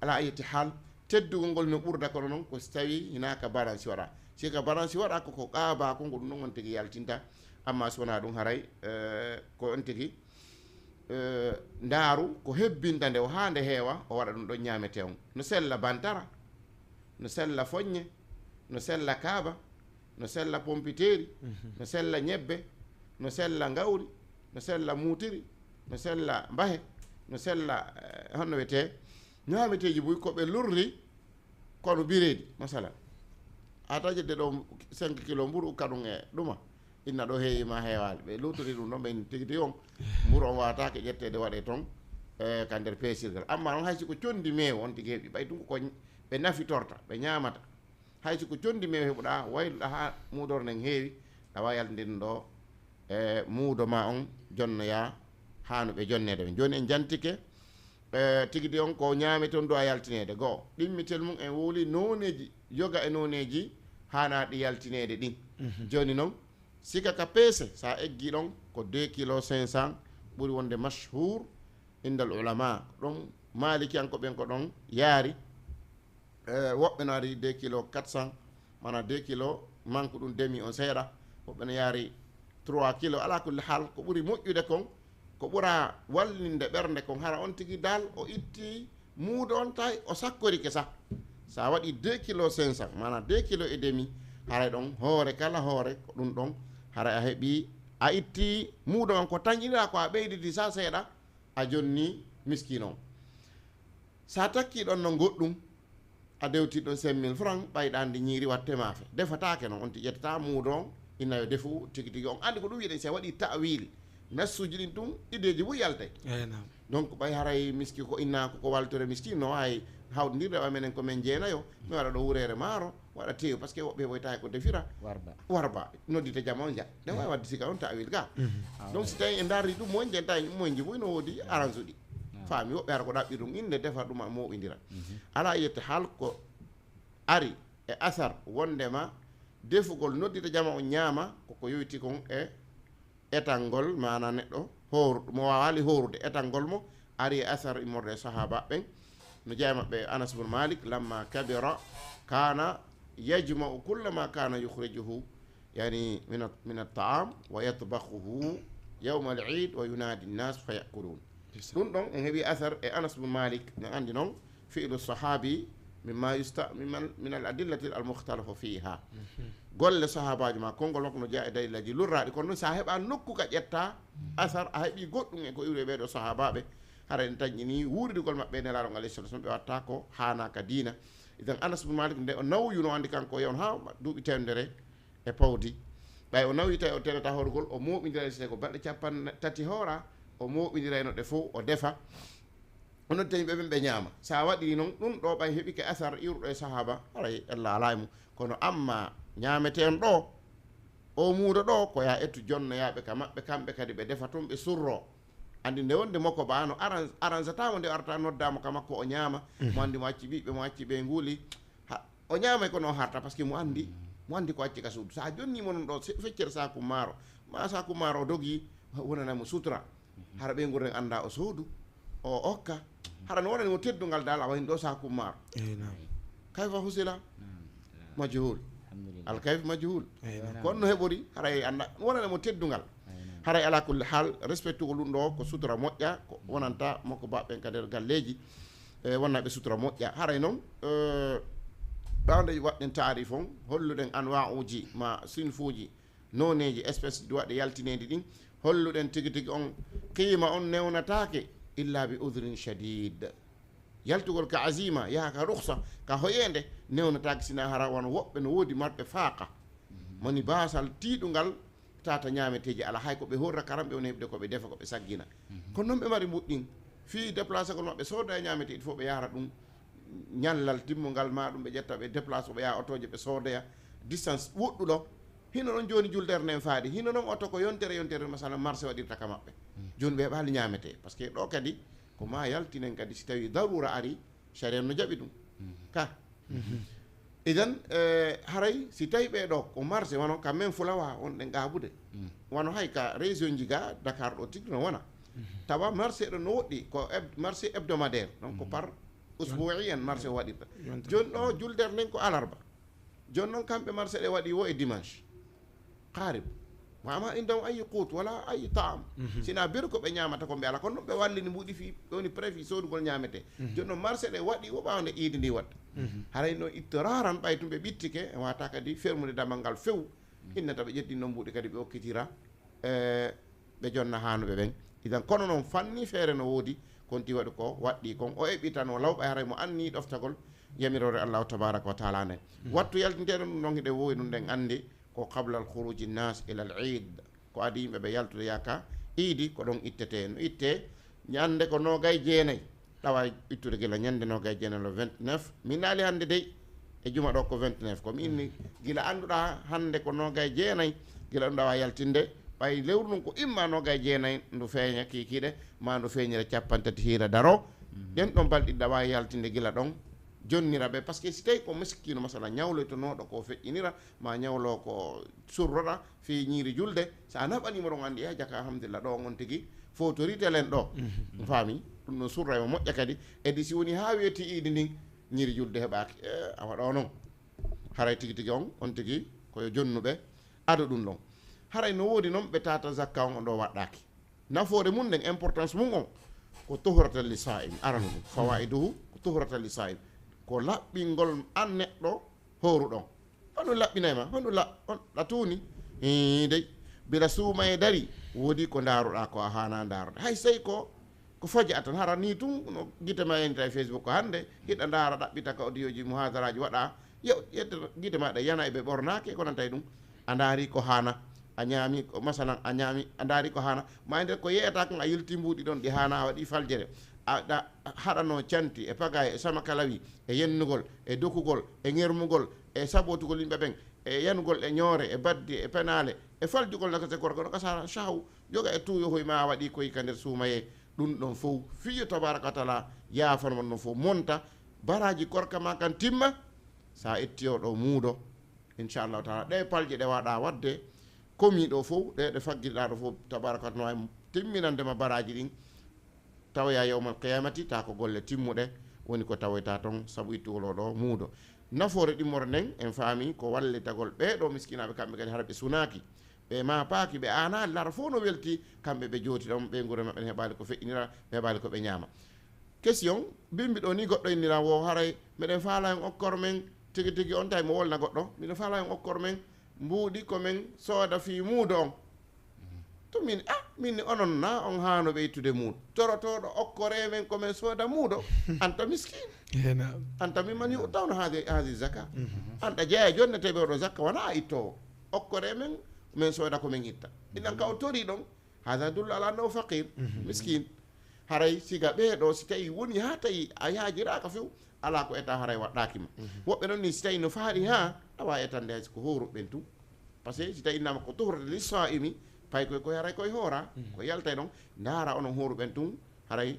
Ala ayyati haal, teddugol ngol no ɓurda kono non ko si tawi hinaa ka baransi waɗa. Si ka baransi waɗa, ko, ko qaaba kon, ko ɗum ɗon on tigi yaltinta. Amma si wonaa ɗum haray, eh, ko on tigi eh, ndaaru ko hebbinta nde o haa nde heewa, o waɗa ɗum ɗon ñaametee on. No sella bantara, no sella foññe, no sella kaaba, no sella pompiteeri, mhm, no sella ñebbe, no sella ngawri, no sella muutiri, no sella mbahe, no sella, eh, honno wiyetee, ñaameteeji buy ko ɓe lurri, kono bireedi, masalan. A taƴete ɗo cinq kilo mburu ukka ɗum e ɗuma. Inna ɗo heewi ma heewaali. Ɓe luutori ɗum ɗon, ɓe inni tigi tigi on. Mburu on waawataake ƴetteede waɗee ton, eh, ka nder peesirgal. Amma non hay si ko conndi meew on tigi heɓi, ɓay ɗum ko ñ-, ɓe nafitorta, ɓe ñaamata. Hay si ko conndi meew heɓuɗaa, wayluɗaa haa muudore nden heewi, a waawii yaltinde ɗum ɗo, e muudo ma on jonnoyaa haa no ɓe jonneede ɓen. Jooni en jantike, e, tigi tigi on ko ñaameten ɗo a yaltineede. Go'o, ɗimmitel mum en wowli nooneeji, yoga e nooneeji haanaaɗi yaltineede ɗin. Mhm. Jooni non, sika ka peese, so a eggii ɗon ko deux kilo cinq cents ɓuri wonde mashhur indal ulama. Ɗon maalikiyanko ɓen ko ɗon yaari. Eh, woɓɓe no ari deux kilo quatre cents, maanaam deux kilo, manque ɗum demi on seeɗa. Woɓɓe no yaari trois kilo. Alaa kulli haal, ko ɓuri moƴƴude kon, ko ɓura wallinde ɓernde kon, hara on tigi dal o itti Muudo on tawi o sakkorike sah. So a waɗi deux kilo cinq cents, maanaam deux kilo et demi, haray ɗon hoore kala hoore, ko ɗum ɗon, haray a heɓi, a itti muudo on ko tanƴiniraa ko a ɓeyditi sah seeɗa, a jonni miskiino on. So a takkii ɗon non goɗɗum, a dewti ɗon cinq mille francs, ɓay ɗaandi ñiiri watte maafe. Defataake non, on ti ƴettata muudo on, inna yo defu tigi tigi on. Anndi ko ɗum wi'eten si a waɗi ta'wil. Nassuuji ɗin tun, ideeji buy yaltay. Eey, naam. Donc, ɓay haray miski ko inna ko, ko waltore miskiino, no waawi hawtindirde wa menen ko men jeenayo, mi waɗa ɗo wureere maaro, waɗa teewu, parce que woɓɓe heɓoyta hay ko defira. Warba. Warba, noddita jama on ja. Ɗen waawi waɗde sika on ta'wil ga. Mhm. Ah, donc, ouais. Si tawi en darri ɗum, moyen je, tawi moyen ji fof no woodi arrange uɗi. Ah. Faami, woɓɓe hara ko ɗaɓɓir ɗum innde, defa ɗum, a mooɓindira. Mhm. Alaa yette hal ko ari e asar wondema defugol noddita jama on ñaama, koko yoyti kon e etangol, maana neɗɗo hooruɗo, mo waawaali hoorude, etangol mo ari e asar immorde e sahaaba ɓen. No jeyaa maɓɓe Anas bun Malik, lamma kabira kana yajma'u kulla ma kana yukhrijuhu, yani, min at-, min at-ta'am wa yatbakhuhu yawma al-eid wa yunadi an-nas fa ya'kulun. Ɗum ɗon en heɓi asar e Anas bun Malik, no anndi non, fi'lu sahabi mimma yusta-, mimma, min al-adillati al-mukhtalafu fiha. Mhm. Golle sahaabaajo ma, konngol makko no jeyaa e daliilaaji lurraaɗi, kono non so a heɓa nokku ka ƴetta asar, a heɓi goɗɗum e ko iwri e ɓee ɗoo sahaabaaɓe, hara en tanƴini wuuridugol maɓɓe e Nelaaɗo on, alayhi salaatu wa salaam, ɓe watta ko haanaa ka diina. Idan Anas bun Malik, nde o nawyuno, anndi kanko o yewno haa duuɓi teemedere e pawdi. Ɓay o nawi tawi o tenata horgol, o mooɓindira, si tawi ko balɗe cappanɗe tati hoora, o mooɓindirayno ɗe fow, o defa. O nodda yimɓe ɓen, ɓe ñaama. Sa waɗiri non, ɗum ɗo ɓay heɓike asar iwruɗo e sahaaba, haray Allah alaa e mum. Kono amma ñaameteen ɗo, o muudo ɗo, ko yaa ettu jonnoyaaɓe ka maɓɓe, kamɓe kadi ɓe defa tun, ɓe surroo. Anndi nde wonde moko ba no aran-, aranzataamo nde o arata noddaamo ka makko o ñaama, mo anndi mo acci ɓiɓɓe, mo acci ɓeynguuli. Ha, o ñaamay kono o harta, parce que mo anndi, mo anndi ko acci ka suudu. Sa jonnii mo non ɗo, se-, feccere saaku maaro, ma saaku maaro o dogii, wonanay mo sutura. Hara ɓeynguuren annda o soodu, o okka. Hara no wonani mo teddungal dal, a wayni ɗo saaku maaro. Eey, naam. Kayfa husila? Naam. Majhul. Alhamdulillah. Al kayf majhul. Eey, naam. Ko honno heɓori, haray annda, wonana mo teddungal. Eey, naam. Haray ala kulli hal, respectugol ɗum ɗo ko sutura moƴƴa, ko wonanta mo ko baɓɓen ka nder galleeji, e wonnaɓe sutura moƴƴa. Haray non, eh, ɓawnde waɗɗen taarif on, holluɗen anwa'uji ma sinfuuji, nooneeji, espèce waɗe yaltineendi ɗin, holluɗen tigi tigi on qiima on newnataake illa bi udhrin shadid. Yaltugol ka azima, yaha ka rukhsa, ka hoyeende, newnataake sina hara wano woɓɓe no woodi marɓe faaqa. Moni baasal tiiɗungal, tata ñaameteeji ala hay ko ɓe horra karam ɓe woni heɓde ko ɓe defa, ko ɓe saggina. Kono non ɓe mari mbuɗɗin. Fii déplacegol maɓɓe sooda e ñaameteeɗi fof ɓe yahra ɗum ñallal timmungal ma ɗum ɓe ƴetta ɓe déplace ɓe yaha otooje ɓe soodoya distance woɗɗuɗo. Hino non jooni julder nden faadi. Hino non oto ko yontere yontere, masalan, marché waɗirta ka maɓɓe. Jooni ɓe heɓaali ñaametee. Parce que ɗo kadi ko ma yaltinen kadi si tawi darura ari, sharia no jaɓi ɗum. Ka. Idan, eh, haray si tawi ɓe ɗo ko marché wano ka men fulawa wonɗen qaabude. Wano hay ka région ji ga Dakar ɗo tigi no wona. Tawa marché ɗo no woɗɗi ko heb-, marché hebdomadaire, donc ko par usbu'iyan marché o waɗirta. Jooni ɗo julder nden ko alarba. Jooni non kamɓe marché ɗe waɗi wo e dimanche. Qarib. Wa ma indahum ayi qut wala ayi ta'am. Sina beru ko ɓe ñaamata ko ɓe ala. Kono ɗum ɓe wallini mbuɗi fii, ɓe woni prêt fii soodugol ñaametee. Jooni non marché ɗe waɗi wo ɓaawo nde iidi ndi waɗta. Haray no ittiraran ɓay tun ɓe ɓittike, e wata kadi fermude damal ngal few. Innata ɓe ƴetti non mbuɗi kadi ɓe okkitira, e, ɓe jonna haanuɓe ɓen. Idan kono non fanni feere no woodi, kon ti waɗi ko waɗɗi kon. O eɓɓitano law ɓay haray mo anni ɗoftagol yamiroore Allahu tabaraka wa taala nden. Wattu yaltinteɗen ɗum non hiɗen wowi ɗum ɗen anndi ko qabla al khuruji nnas ila al eid. Ko adi yimɓe ɓe yaltude yaaka iidi ko ɗon ittete. No itte ñande ko noogay jeenay. Tawa ittude gila ñande noogay jeenay le vingt-neuf. Min naali hannde dey e juma ɗo ko vingt-neuf. Ko mi inni gila annduɗaa hannde ko noogay jeenay. Gila ɗum ɗawa yaltinde. Ɓay lewru ndun ko imma noogay jeenay ndu feeña kiikiiɗe, ma ndu feeñira cappanɗe tati hiira daro. Ɗen ɗon balɗi ɗawa yaltinde gila ɗon. Jonnira ɓe, parce que si tawi ko miskino, masala, ñawloytonooɗo ko feƴƴinira, ma ñawlo ko surrora fii ñiiri julde, so a naɓaniimo ɗon, anndi, eh, jaka, alhamdulillah, ɗo on tigi fowtori telen ɗo. Faami? Ɗum ɗon surra e mo moƴƴa kadi. Edi si woni haa weeti iidi ndin, ñiiri julde heɓaaki. Eh, awa ɗo non. Haray tigi tigi on, on tigi ko yo jonnuɓe ado ɗum ɗon. Haray no woodi non ɓe tata zakka on, on ɗo waɗɗaaki. Nafoore mun nden, importance mun on, ko tuhratan li sa'im, arano ɗum. Fawaiduhu, tuhrata li saa'im. Ko laɓɓingol an neɗɗo hooruɗon. Honɗun laɓɓinay ma? Honɗun la-, on, la tuuni? Hii, dey. Bila suumayee darii, woodi ko ndaaruɗaa ko a haanaa ndaarude. Hay sey ko, ko fojaa tan, hara nii tun, no gite ma yanita e Facebook ko hannde, hiɗa ndaara, ɗaɓɓita ka odiyooji, muhaadaraaji waɗaa. Yo, yedde gite ma ɗe yana e ɓe ɓornaaki, ko nanta e ɗun. A ndaari ko haanaa, a ñaami ko, masalan, a ñaami, a ndaari ko haanaa. Ma e nder ko yeetaa kon, a yiltii mbuuɗi ɗon ɗi haanaa, a waɗii faljere. A ɗa-, haɗanoo canti e pagaye, e samakalawi, e yennugol, e dokugol, e ŋermugol, e sabotugol yimɓe ɓen, e yanugol e ñoore, e baddi, e penaale, e faljugol naka se gorko, no ka sara shahu, yoga e tuuyo hoy ma waɗi koy ka nder suumayee, ɗun ɗon fow, fiyo tabaraka wa taala yaafano mon ɗon fow, monta, baraaji korka ma kan timma, sa itti o ɗo muudo, inchallahu taala, ɗe palƴe ɗe waɗa waɗde, komi ɗo fow, ɗe ɗe faggiriɗa ɗo fow, tabaraka wa taala, timminande ma baraaji ɗin, tawoya yawmal qiyamati, ta ko golle timmuɗe woni ko tawoyta ton, sabu ittugol o ɗo muudo. Nafoore ɗimmore nden, en faami ko wallitagol ɓee ɗo miskinaaɓe, kamɓe kadi hara ɓe sunaaki, ɓe maapaaki, ɓe aanaali, laara fof no welti, kamɓe ɓe jooti ɗon, ɓeynguure maɓɓe ne heɓaali ko feƴƴinira, ɓe heɓaali ko ɓe ñaama. Question, bimbi ɗo ni goɗɗo innira wo haray, meɗen faala en okkor men tigi tigi on tawi mo wolna goɗɗo, miɗen faala en okkor men mbuuɗi ko men sooda fii muudo on. To min, ah, min ni onon na on haano ɓe ittude muudo. Torotooɗo okkore men ko men sooda muudo. Anta miskin. Anta min man yu'tawna hadi, hadi zaka. Anta jeeya jonnete ɓe oɗo zakka wona a ittoowo. Okkore men, men sooda ko men itta. Idan ka o tori ɗon, hada dullu ala annahu faqir, miskin. Haray siga ɓee ɗo, si tawi woni haa tawi a yaajiraaka few, alaa ko eta haray waɗɗaaki ma. Woɓɓe non ni, si tawi no faari haa, awa etande hay si ko hooruɓe ɓen tun. Parce que si tawi innama ko tuhrata li saa'imi, pay koy, koy haray koy hoora, ko yaltay ɗon, ndaara onon hooruɓe ɓen tun, haray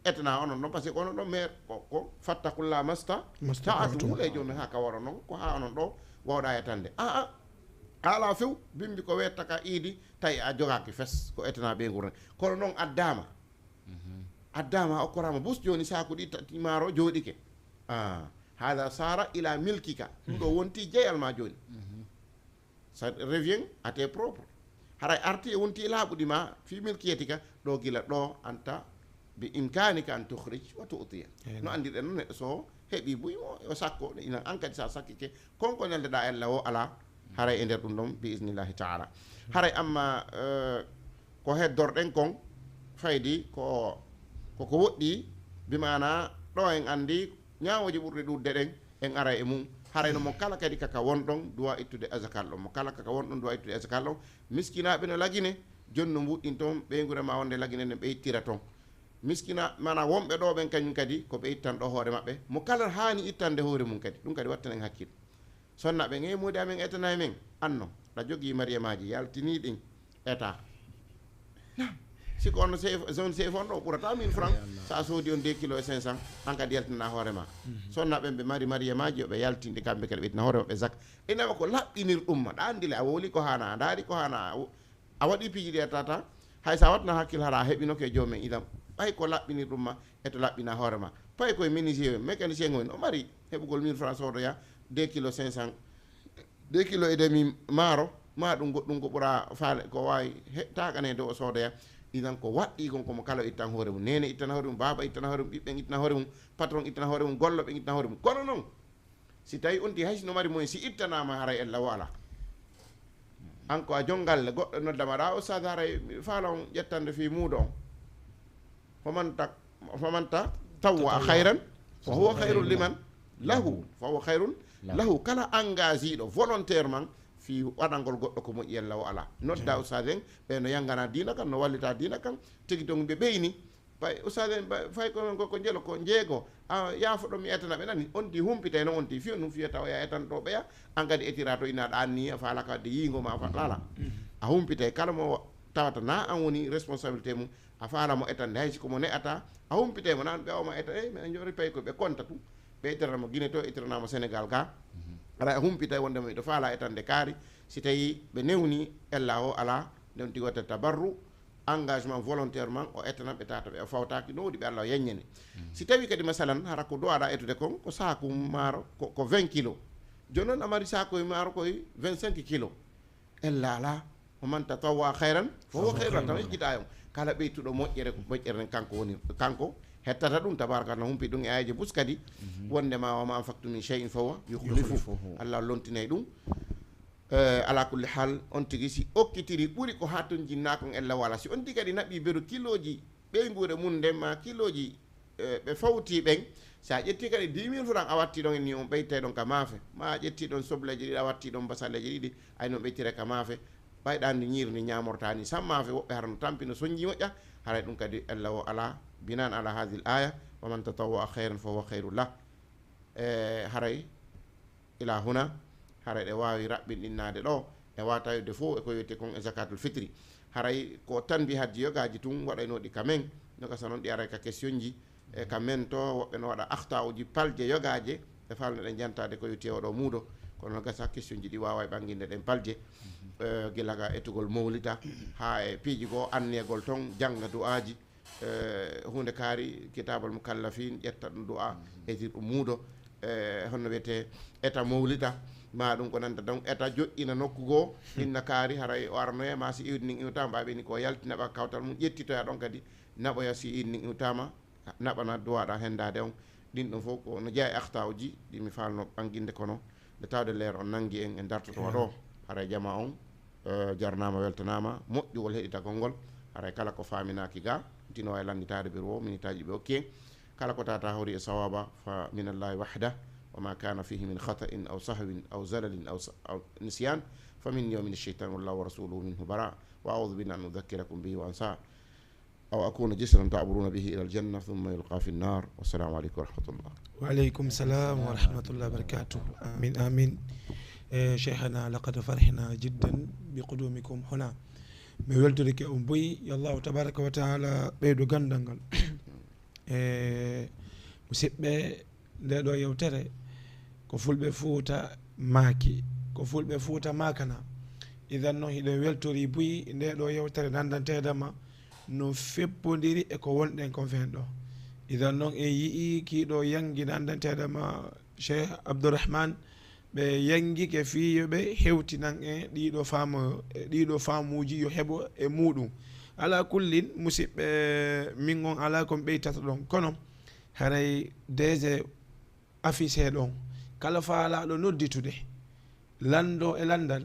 etana onon ɗon, parce que onon ɗon, mais ko, ko fattakulla masta, taatu, wula e joomum haa ka waro non, ko haa onon ɗo wawɗa etande. A, a, alaa few, bimbi ko wetta ka iidi, tawi a jogaaki fes, ko etana ɓe nguren. Kono non addaama, addaama, okkoraama bus, jooni saaku ɗi tati maaro jooɗike. Ah, hada sara ila milkika. Ɗum ɗo wonti jeyal ma jooni. Ça revient à tes propres. Haray arti e wonti e laaɓuɗi ma, fi milkiyatika, ɗo gila ɗo anta bi imkanika an tukhrij wa tu'tiya. No andirɗen non neɗɗo so heɓi buy mo, o sakko, inan an kadi sa sakkike, kon ko neldeɗa ella o ala, haray e nder ɗum ɗon, bi iznillahi ta'ala. Haray amma, eh, ko heddorɗen kon, faydi ko, ko, ko woɗɗi, bi maana ɗo en andi ñaawooje ɓurɗe ɗuuɗde ɗen, en ara e mum. Haray no mo kala kadi kaka won ɗon, duwa ittude azakal ɗon. Mo kala kaka won ɗon, duwa ittude azakal ɗon. Miskinaaɓe no lagine, jooni no mbuɗɗin ton, ɓeynguure ma wonde lagine nden ɓe ittira ton. Miskina, maana wonɓe ɗo ɓen kañum kadi, ko ɓe ittan ɗo hoore maɓɓe. Mo kala haani ittande hoore mum kadi, ɗum kadi wattanen hakkil. Sonna ɓen, "Hey, moodi amen, etanay men." Anno, ɗa jogii mariyamaaji, yaltinii ɗin, eta. Naam. Si ko on C F, zone C F on ɗo, ɓurata mille francs. Sa a soodi on deux kilos et cinq cents, an kadi yaltina hoore ma. Sonna ɓen ɓe mari mariyamaaji, yo ɓe yaltinde kamɓe kadi, ɓe itina hoore maɓɓe zak. Inama ko laɓɓinir ɗum ma, ɗa andi le, a wowli ko haana, a ndaari ko haana, a wo-, a waɗi piiji ɗi a tata, hay sa watna hakkil hara a heɓino ke joomen idan. Ɓay ko laɓɓinir ɗum ma, e to laɓɓina hoore ma. Pay koye menuisier, mécanicien on, o mari heɓugol mille francs soodoya deux kilos cinq cents, deux kilos et demi maaro, ma ɗum goɗɗum ko ɓura faale, ko waawi he-, taaqaneede o soodoya. Idan ko waɗɗi kon, ko mo kala ittan hoore mum. Neene ittana hoore mum, baaba ittana hoore mum, ɓiɓɓen ittana hoore mum, patron ittana hoore mum, gollo ɓen ittana hoore mum. Kono non, si tawi on ti hay si no mari moyen, si ittanaama haray ella wo alaa. An ko a jon galle, goɗɗo noddama ɗa, "Ustaad, haray miɗo faala on ƴettande fii muudo on." Faman ta-, faman ta-, tawwa khayran, fa huwa khayrun liman lahu, fa huwa khayrun lahu. Kala engagé ɗo volontairement fii waɗangol goɗɗo ko moƴƴi ella wo alaa. Nodda ustaad en, ɓe no yangana diina kan, no wallita diina kan, tigi tongi ɓe ɓeyni. Ɓay ustaad en, ɓay, fay ko men ko, ko njelo, ko njeego. A, yaafo ɗo mi etana ɓe nani. On ti humpitay non, on ti fiyo ɗum fiyo tawa ya etan ɗo ɓeya. An kadi etira to ina ɗa anni, a faala ka de yiingo ma fa-, lala. A humpitay kala mo tawata na an woni responsabilité mum. A faala mo etande hay si ko mo ne'ata. A humpitay mo nan ɓe o ma eta, "Eh, men njori pay ko ɓe konta tu." Ɓe etira mo Guinée to, etira mo Sénégal ga. Ara a humpitay wonde mo miɗo faala etande kaari. Si tawi ɓe newni ella o ala, nden tigi watta tabarru. Engagement volontairement, o etana ɓe tata ɓe, o fawtaaki, no woodi ɓe Allah o yaññani. Si tawi kadi, masalan, hara ko duwaɗa etude kon, ko saaku maaro, ko, ko vingt kilos. Jooni non a mari saaku e maaro koye vingt-cinq kilos. Ella ala, wa man tatawwa khayran, fa huwa khayrun lahu. Tan ejjita on. Kala ɓeytuɗo moƴƴere, ko moƴƴere nden kanko woni, kanko hettata ɗum, tabaraka, no humpi ɗum e aayeeje bus kadi, wonde ma wa ma anfaqtum min shay'in fa huwa yukhlifu. Yukhlifuhu. Allah lontinay ɗum. Eh, ala kulli hal, on tigi si okkitiri ɓuri ko haa tun jinnaa kon ella wala. Si on tigi kadi naɓi beru kilooji ɓeynguure mun nden ma kilooji, eh, ɓe fawti ɓen, si a ƴetti kadi dix mille francs a watti ɗon e ni on ɓeytay ɗon ka maafe, ma a ƴetti ɗon sobleeje ɗiɗi a watti ɗon basaleeje ɗiɗi, ay non ɓeytira ka maafe, ɓay ɗan ndi ñiiri ndi ñaamortaa ni, san maafe woɓɓe hara no tampi no sonji moƴƴa, haray ɗum kadi ella wo alaa, binan ala hadhihi al aya, wa man tatawwa khayran fa huwa khayrun lah. E haray ila huna, haray ɗe waawi raɓɓinɗinnaade ɗo, e waata yodde fof e ko wiyetee kon e zakatul fitri. Haray ko tanbihaaji yogaaji tun waɗaynooɗi ka men, no gasa non ɗi aray ka questionji, e ka men to, woɓɓe no waɗa akhta'uji palje yogaaje, e falno ɗen jantaade ko wiyetee oɗo muudo, kono no gasa questionji ɗi waaway ɓanginde ɗen palje, e gila ga etugol mowlita, haa e piiji goo anniyagol ton, jannga du'aaji, e huunde kaari, kitabal mukallafin, ƴetta ɗum du'a, etir ɗum muudo, e honno wiyetee, eta mowlita, ma ɗum ko nanta ɗon, eta joƴƴina nokku goo, inna kaari, haray o arnoya ma si iwdi ndin iwtama, ɓay ɓe ni ko yaltina ɓa kawtal mum, ƴettitoya ɗon kadi, naɓoya si iwdi ndin iwtama, naɓana duwaɗa hendaade on. Ɗin ɗon fof ko no jeyaa e akhta'uji ɗi mi faalno ɓanginde, kono nde tawde leer on nangi en e dartoto ɗo, haray jama on, eh, jarnaama, weltanaama moƴƴugol heɗitagol ngol. Haray kala ko faaminaaki ga, tino e lannditaade ɓe wo minitaaji ɓe okki en. Kala ko tata hori e sawaba fa min Allahi wahda, wa ma kana fihi min khata'in aw sahwin aw zalalin aw sa-, aw nisyan, fa minni wa min ash-shaytan, wallahu wa rasuluhu minhu bara. Wa a'udhu billahi an udhakkirakum bihi wa ansa. أو أكون جسرا تعبرون به إلى الجنة ثم يلقى في النار. والسلام عليكم ورحمة الله. Wa aleykum salam wa rahmatullahi wa barakatuh. Amin, amin. Eh, Cheikhana, laqad farihna jiddan bi qudumikum huna. Mi weltorike on buy, yo Allahu tabaraka wa taala ɓeydu ganndal ngal. Eh, musidɓe, Nde ɗoo yewtere ko Fulɓe Fuuta maaki, ko Fulɓe Fuuta maakana. Idan non, hiɗen weltori buy nde ɗoo yewtere nanndanteede ma no feppondiri e ko wonɗen kon fen ɗoo. Idan non, en yi'ii kii ɗoo yangi nanndanteede ma Cheikh Abdourahmane, ɓe yangike fii yo ɓe hewtinan en ɗii ɗoo faamu, e ɗii ɗoo faamuuji yo heɓo e muuɗum. Alaa kullin, musiɓɓe, min on alaa ko mi ɓeytata ɗon, kono haray D G affiché ɗon. Kala faalaaɗo nodditude, lanndoo e lanndal,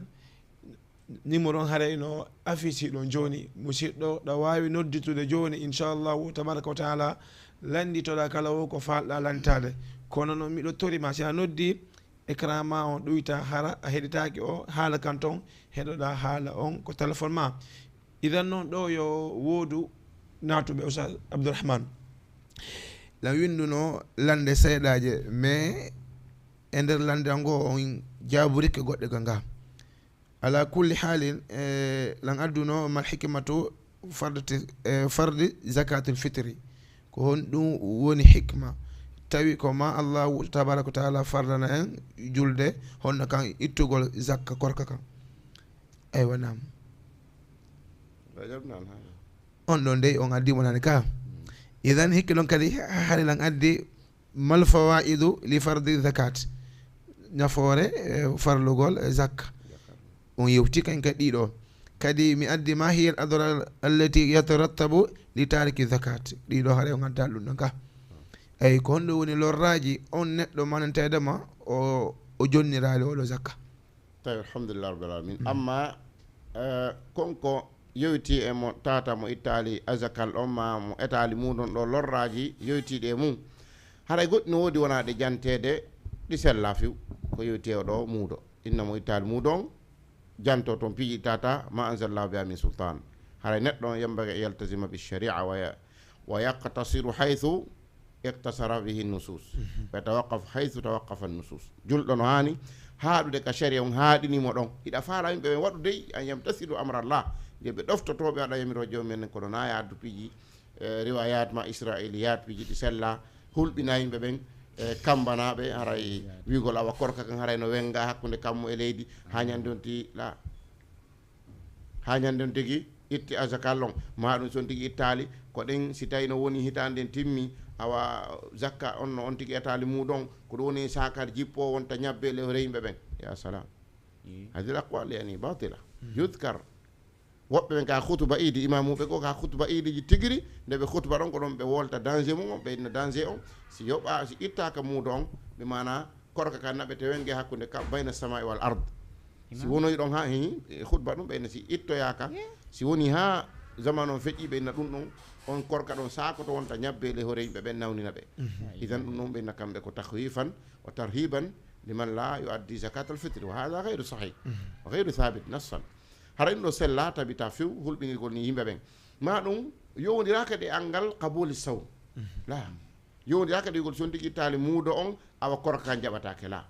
numéro on haray no affiché ɗon jooni. Musiɗɗo, ɗa waawi nodditude jooni, inchallahu tabaraka wa taala, lannditoɗaa kala wo ko faalɗaa lantaade. Kono non, miɗo tori ma, si a noddii, écran ma on ɗuyta, hara a heɗitaaki o haala kan ton, heɗoɗaa haala on ko téléphone ma. Idan non, ɗoo yo woodu naatuɓe, Oustaz Abdourahmane. Lan winnduno lannde seeɗaaje, mais e nder lannde ngoo on jaaburike goɗɗe ga nga. Ala kulli haalin, e lan adduno mal hikmatu fardati, e fardi zakatul fitri. Ko honɗum woni hikma? Tawi ko ma Allahu tabaraka wa taala fardana en julde, honno kan ittugol zakka korka kan. Aywa, naam. Rajab naan, haa. On ɗon dey, on addi mo nani ka. Idan hikki ɗon kadi, ha-, hari lan addi mal fawaidu li fardi zakat. Nafoore, eh, farlugol, eh, zakka. On yewti kan kadi ɗiɗo. Kadi mi addi ma hiya al adrar allati yatarattabu li tariki zakat. Ɗiɗo hare on adda ɗum ɗon ka. Eyi, ko honɗum woni lorraaji on neɗɗo mananteede ma o, o jonniraali oɗo zakka? Tawi, alhamdulillah rabbil alamin. Mm. Amma, eh, kon ko yowiti e mo tata mo ittaali azakal on, ma mo etaali muɗum ɗo lorraaji yowitiiɗi e mum. Haray goɗɗi no woodi wonaa ɗe janteede, ɗi sella few. Ko yowiti e o ɗo muudo. Inna mo ittaali muudo on, janto toon piiji ɗi tata, ma anzalallahu biha min sultan. Haray neɗɗo on yambage yaltazima bi sharia wa ya-, wa yaqtasiru haythu iqtasara bihi nusus. Mhm. Wa yatawaqqaf haythu tawaqqafa nusus. Julɗo no haani haaɗude ka sharia on haaɗini mo ɗon. Hiɗa faala yimɓe ɓen waɗude, an yamtasilu amra Allah. Nde ɓe ɗoftotooɓe waɗa yamirooje on men, kono na yaadu piiji, eh, riwayat ma israiliyat, piiji ɗi sella, hulɓina yimɓe ɓen, eh, kambanaaɓe, haray wi'ugol awa korka kan haray no wenga hakkunde kammu e leydi, haa ñande on ti la. Haa ñande on tigi itti azakal on, maa ɗum si on tigi ittaali, ko ɗen, si tawi no woni hitaande nden timmi, awa zakka on no on tigi etaali muuɗon, ko ɗum woni saakar jippoo wonta ñabbe e lewre yimɓe ɓen. Ya salam. Mm. Hadhihi al aqwal, yani, batila. Mm. Yudhkar. Woɓɓe ɓen ka hutuba iidi, imaamuɓe goo ka hutuba iidiji tigiri, nde ɓe hutuba ɗon, ko ɗon ɓe wolta danger mum on, ɓe inna danger on. Si yoɓa, si ittaaka muudo on, bi maana korka kan naɓe te wenge hakkunde ka bayna samai wal ard. Si wonoyi ɗon ha, hi, e hutuba ɗum, ɓe inna si ittoyaaka, si woni ha zaman on feƴƴi, ɓe inna ɗum ɗon, on korka ɗon saakoto wonta ñabbe le hoore yimɓe ɓen nawnina ɓe. Idan ɗum ɗon ɓe inna kamɓe ko takhwifan wa tarhiban liman la yuaddi zakat al fitri, wa hadha ghayru sahih, wa ghayru thabit nassan. Hara ɗum ɗo sella tabita few hulɓinirgol ni yimɓe ɓen. Ma ɗum yowndiraaka de anngal qabuli sawm. La. Yowndiraaka de yugol si on tigi ittaali muudo on, awa korka kan jaɓataake la.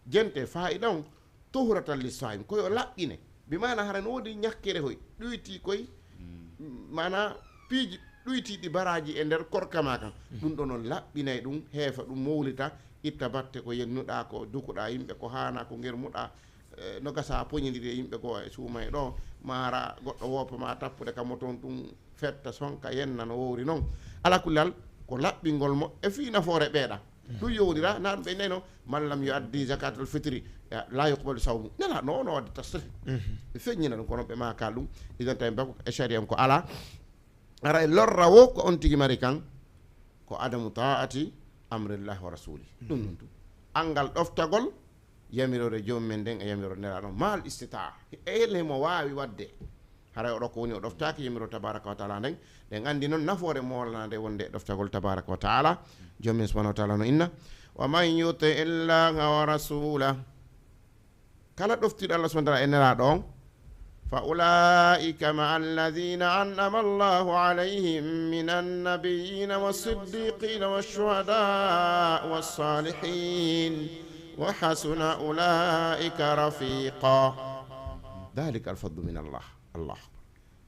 Jente faa'ida on, tuhuratan lis-saa'im, ko yo laɓɓine. Bi maana hara no woodi ñakkere hoy, ɗuyti koy, maana piiji ɗuytiiɗi baraaji e nder korka ma kan. Ɗum ɗo non laɓɓinay ɗum, heefa ɗum, mowlita, itta batte ko yennuɗaa, ko dukuɗaa yimɓe, ko haanaa, ko ngermuɗaa, eh, no gasa a poñindiri e yimɓe goo e suumay ɗo, maara goɗɗo woopa ma tappude ka moton ɗum, fetta, sonka, yenna no wowri non. Ala kulli hal, ko laɓɓingol mo e fii nafoore ɓeeɗa. Ɗum yowndira, na ɗum ɓe nayno, man lam yuaddi zakatul fitri, ya, la yuqbalu sawmu. Nela, no, no wadde tasri. Ɓe feññina ɗum, kono ɓe ma kal ɗum. Idan tawi bako e shari'a ko ala. Ara e lorra wo ko on tigi mari kan, ko adamu ta'ati amrillahi wa rasuli. Ɗum ɗum ɗum. Angal ɗoftagol, yamiroore joom men nden e yamiroore Nelaaɗo, maal istitaa. E hel himo waawi waɗde. Haray oɗo ko woni o ɗoftaaki yamiroore tabaaraka wa taala nden. Ɗen anndi non nafoore moolanaande wonde e ɗoftagol tabaaraka wa taala. Joom men subhanahu wa taala no inna, "Wa man yuti illaha wa rasulah." Kala ɗoftiiɗo Allah subhanahu wa taala e Nelaaɗo on, "Fa ulaa'ika ma'a alladhina an'ama Allahu alayhim minan nabiyyina was siddiqina wash shuhada'i was salihin, wa hasuna ulaa'ika rafiqa." Dhalika al fadlu min Allah. Allahu akbar.